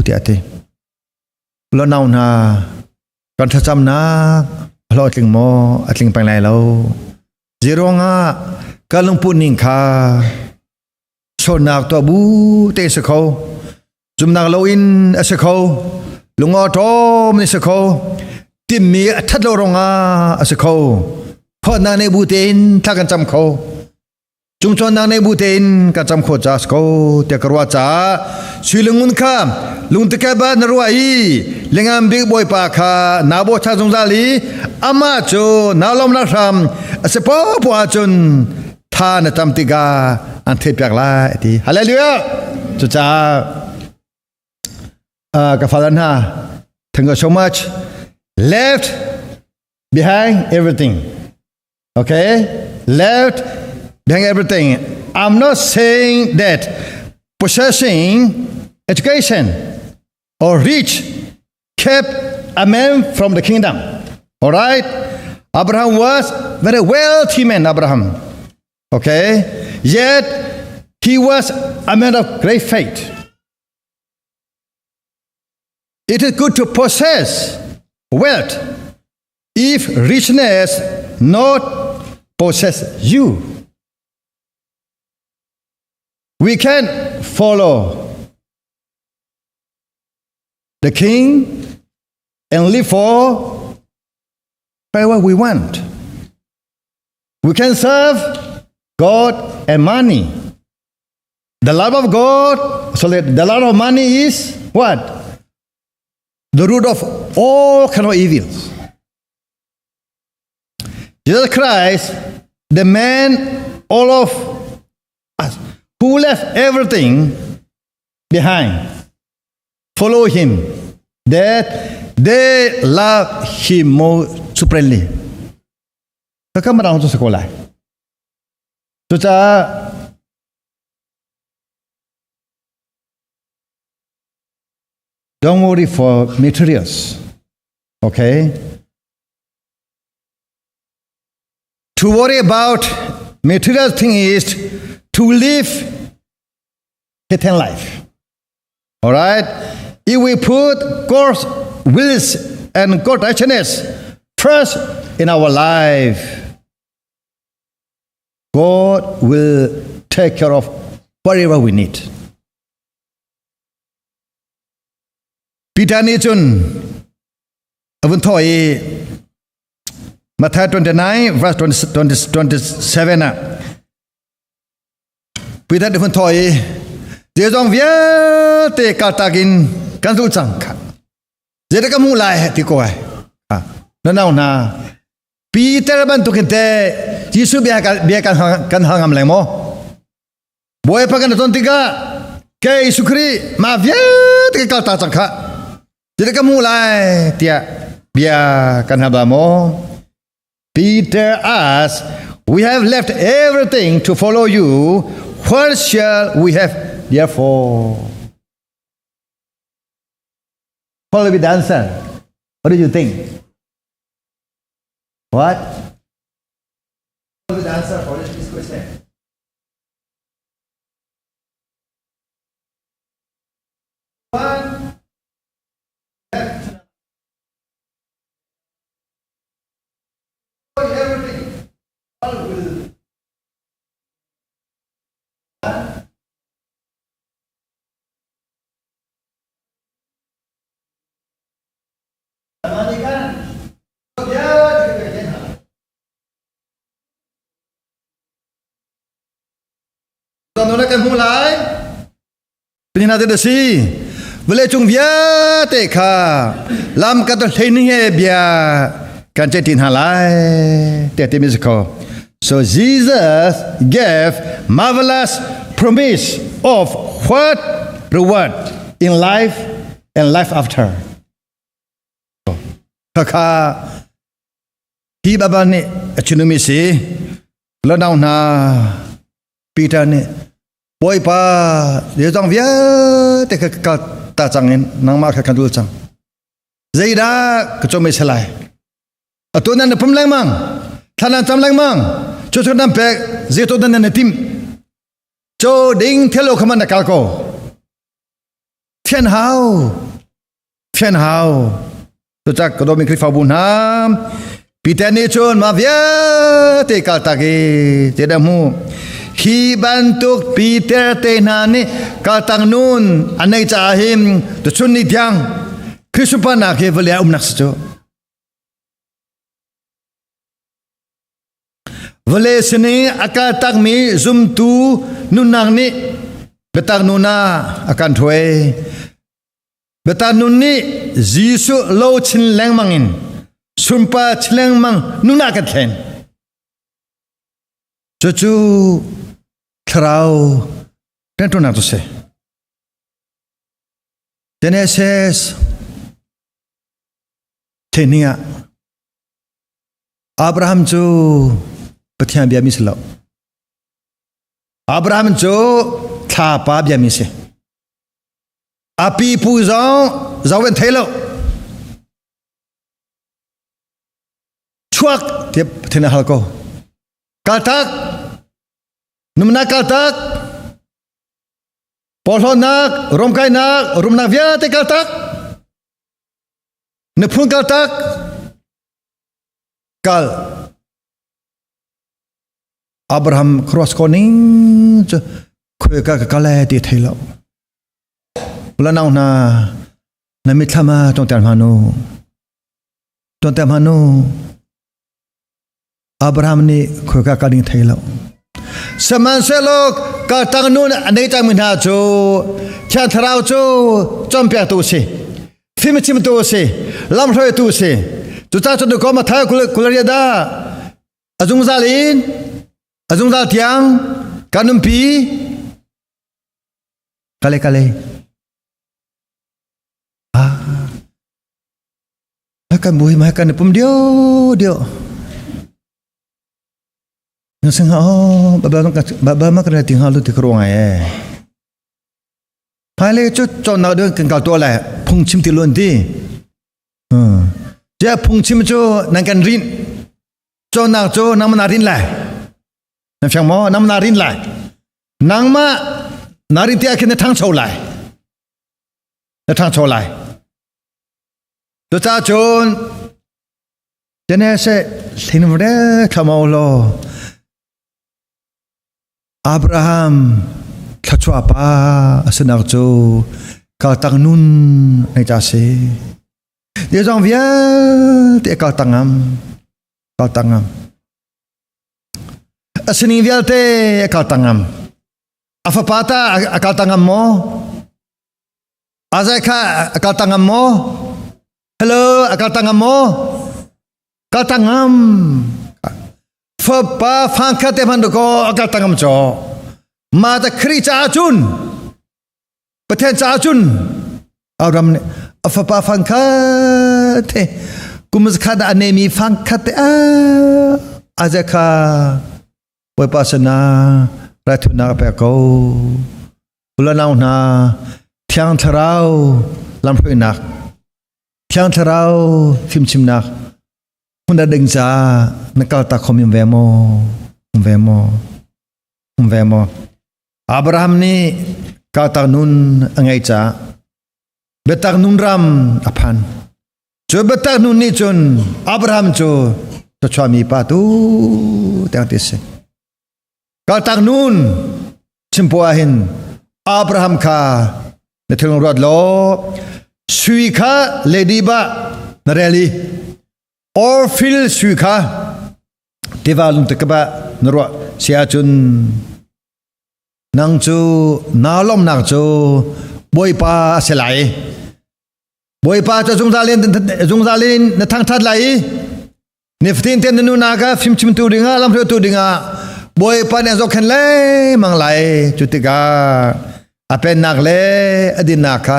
tiah ti lo nau hna kan thlacamnak hlawh tling maw a tling peng lai lo Zeiruangah kan lungput ning kha sualnak tuah bu te si kho zumnak loin a si kho lungawṭawm in si kho timmi a ṭhat lo ruangah a si kho khawhnak nei bu tein thla kan cam kho cungcawnnak nei bu tein kan cam kho ca si ko tiah ka ruah caah sui lungun kha lungtikep ah na ruah i lengam bik bawipa kha naa bochan zungzal i amah cu naa lawmnak hram a si poah ahcun tha na tam tikah an theihpiak lai a ti. Hallelujah! Cucaah ka fale hna, thank you so much. Left behind everything. Okay? Left behind everything. I'm not saying that possessing education or rich kept a man from the kingdom. All right? Abraham was very wealthy man, Abraham. Okay? Yet he was a man of great faith. It is good to possess wealth if richness not possess you. We can follow the king and live for whatever we want. We can serve God and money. The love of God, so the love of money is what? The root of all kind of evils. Jesus Christ, the man all of us who left everything behind, follow him, that they love him more supremely. Kakamarang cu si ko lai. Cucaah don't worry for materials. Okay? To worry about material thing is to live hidden life. All right? If we put God's wills and God's righteousness first in our life, God will take care of whatever we need. Peter nih cun a vun thawh i Matthew 29 verse 20, 27 ah Peter nih vun thawh i zeizong vialte kaltak in kan zulh cang kha zeidah ka hmuh lai ti ko ai na nau hna Peter bantukin te Jesuh bia bia kan kan hal ngam leng maw Bawipa kan ton tikah kei Jesuh Khrih ma vialte ka kaltak cang kha zeidah ka hmuh lai tiah bia kan hal ba maw Peter asked, We have left everything to follow you. What shall we have therefore? What will be the answer? What do you think? What? What will be the answer for this question? One, left, everything. All will. Kan hmu lai. Pina te si. Vale cung vialte kha lam ka to hlei ning he bia kan che tin ha lai te ti mi ko. So Jesus gave marvelous promise of what reward in life and life after. Khakha hi baba nih a chinumi si lonau hna Peter nih Bawipa zeizong vialte kha ka ta cang in nangmah kha kan dul cang zeidah ka cawm se lai atu nan na pum lengmang thla nan cam lengmang cu cu nan pek zeitu nan na tim cho ding thelo khaman na kal ko thian hau thian hau Cucak ka dawmi Khrihfabu hna Peter nih cun mah vialte kaltak i tiah hmu hi bantuk Peter te hna nih kaltak nun an neih caah hin tuchun ni tiang Khrihfa nak hi vawlei ah umnak si cu vawlei sining a kaltakmi zumtu nunnak nih biatak nun ah a kan hruai Biata nun nih Jesuh lo chin lengmang in sunpa chin lengmang nun ah kan thlen. Cucu thlarau rianṭuannak cu si. Genesis thehni ah Abraham cu Pathian biami si lo. Abraham cu thlapa biami si. A pipu zong zo in thei lo. Chuak tiap thin a hal ko. Kaltak. Numnak kaltak. Porhlawtnak, romkainak, rumnak vialte kaltak. Na phun kaltak. Kal. Abraham cross ko ning cu khoi ka ka kal ti thei lo. Lanau hna na mitthlam ah tonter hmanu tonter hmanu Abraham nih khoika ka ding thei lo sihmanhsehlaw ka tang nun a nei cangmi hna cu Thiang Thlarau cu cawnpiaktu si fimchimtu si lamhruaitu si cucaah cun ko Matthai kularia dah a zungzal in a zungzal tiang kan umpi Kale kale. Ah. Kan buhi ma kan pum dio dio. Ngasing ha oh baba baba ma kan ting halu ti kro ngai e. Phai le chu chon na ding kan kal to lai phung chim ti lon ti. Hmm. Ja phung chim chu nang kan rin. Chon nak chu nang na rin lai. Na fiang mo nang na rin lai. Nangmah na rin tiah khin na ṭhangcho lai. Na ṭhangcho lai. Cucaah cun Genesis thlinvre thlamo law Abraham thluachuah pa a sinak cu kaltak nun nei ta si. Dia zong vialte kaltak ngam. Kaltak ngam. A sining vialte a kaltak ngam. A fapa ta a kaltak ngam maw? Azai kha a kaltak ngam maw? Hello, a kaltak ngam maw? Kaltak ngam. Fapa fangkhat te hman ko a kaltak ngam cho. Ma ta Khrih caah cun Pathian caah cun Abraham nih a fapa fangkhat te kum zakhat ah a neimi fangkhat te a a kha Bawipa sinah raithunak a pek ko. Ulanau hna Thiang Thlarau lamhruainak Thiang Thlarau fimchimnak hmun a ding caah na kaltak khom ve maw? Um ve maw? Um ve maw? Abraham nih kaltak nun a ngeih caah biatak nun ram a phan. Cu biatak nun nih cun Abraham cu thluachuahmi pa tu tiang ti si. Kaltak nun chimpu ah hin Abraham kha na thilung ruat law sui kha lady ba na rel i Orphil sui kha tiva lung te ka ba na ruah si ahcun nang cu naa lawmnak cu Bawipa a si lai. Bawipa cu zungzal in zungzal in na thangṭhat lai i Nifatin te na nunak ah fimchimtu dingah lamhruaitu dingah Bawipa nih a zohkhenh lengmang lai. Cu tikah a pennak le a dinnak kha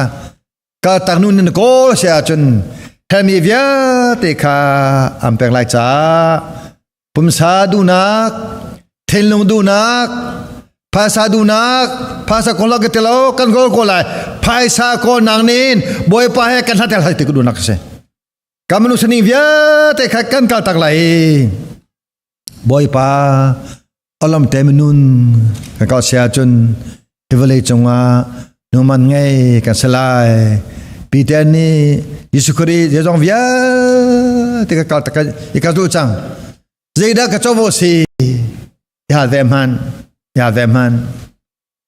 kaltak nu nan kawl si ahcun hermi vialte kha an pek lai caah pumsa duhnak, thinlung duhnak, phaisa duhnak, phaisa kawl ka tilo kan kawl ko lai. Phaisa kawl nang nin Bawipa he kan hlat lai ti ka duhnak a si. Kan minung sining vialte kha kan kal tak lai. Bawipa alam te minun kan kal sia cun hi vawlei cungah numan ngei kan si lai. Peter nih Jesuh Khrih zeizong vialte ka kal tak i ka duh cang. Zeidah ka covo si? I hal ve hman. I hal ve hman.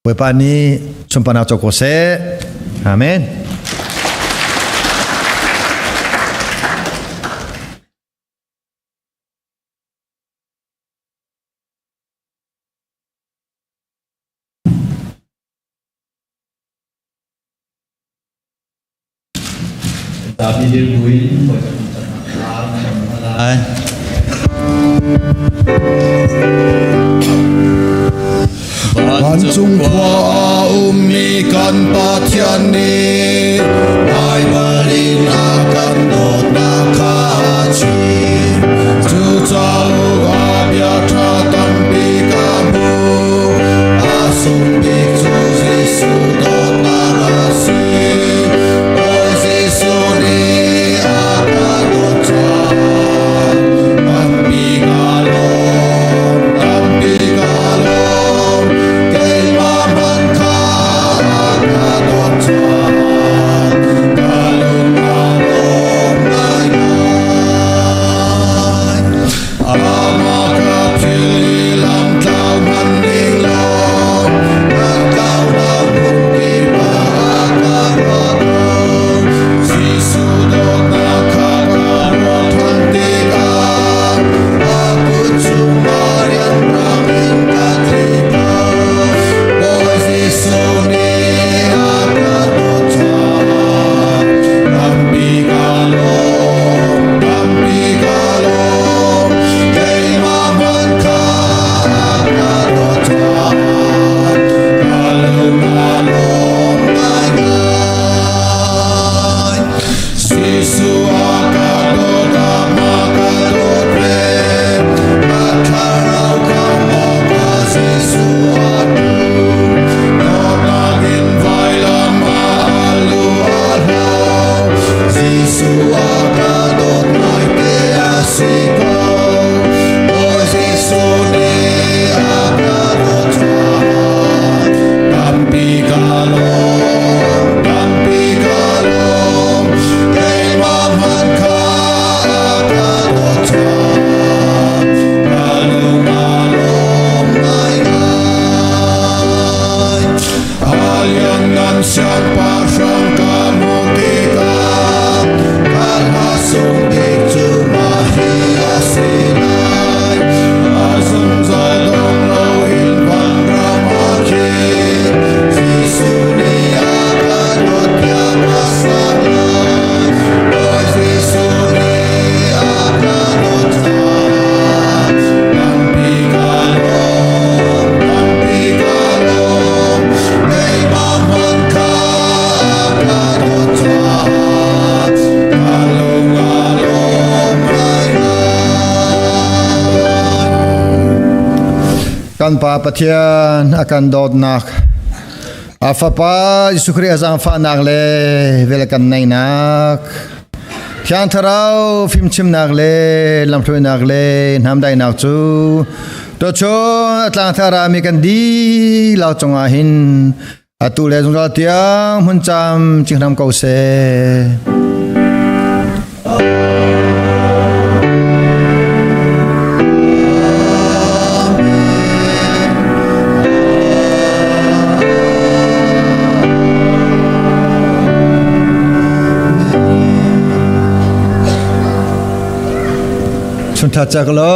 Bawipa nih sunparnak co ko seh. Amen. Zapi dirbuin lai. Vancung khua a ummi kan Pathian nih Baibal in a kan dawtnak kha a chim. Cu cauk ah bia ṭha tampi ka hmu. A sung bik cu Jesuh dawtnak a si. Bawi Jesuh nih a ka dawt caah tampi kaa lawm, tampi kaa lawm. Keimah hmanh kha a ka dawt caah ka lung aa lawm ngaingai. Amah ka thil i lamtlau hmanh ning law, kan tlaunak hmunkip ah ka ruah ko. Jesuh dawtnak kha ka ruah ṭhan tikah, a kut cungah rianrang in ka tli ko. Bawi Jesuh nih a ka dawt caah, tampi kaa lawm, tampi kaa lawm. Keimah hmanh kha a ka dawt caah, ka lung aa lawm ngaingai. Jesuh a ka dawt, amah ka dawt ve. Ka thlarau khamh awkah Jesuh a ṭum. Dawtnak in vailam ah a lu a hlo. Jesuh a ka dawt ngaite a si ko. Bawi Jesuh nih a ka dawt caah tampi ka lawm, tampi ka lawm. Keimah hmanh kha a ka dawt caah ka lung aa lawm ngaingai. A lianngan siangpahrang ka hmuh tikah ka hla sung bik cu mah hi a si lai. A zungzal dong loin vanram ah khin Jesuh nih a ka dawt tiah ka sak lai. Bawi Jesuh nih a ka dawt caah tampi kaa lawm, tampi kaa lawm. Keimah hmanh kha a ka dawt caah ka lung aa lawm ngaingai. Kan Pa Pathian a kan dawtnak a Fapa Jesuh Khrih a zaangfahnak le vel a kan neihnak Thiang Thlarau fimchimnak le lamhruainak le hnamdainak cu tuchun a tlangthar ah mi kan dihlak cungah hin atu le zungzal tiang hmun cam cinghram ko seh. Chun tha chak lo.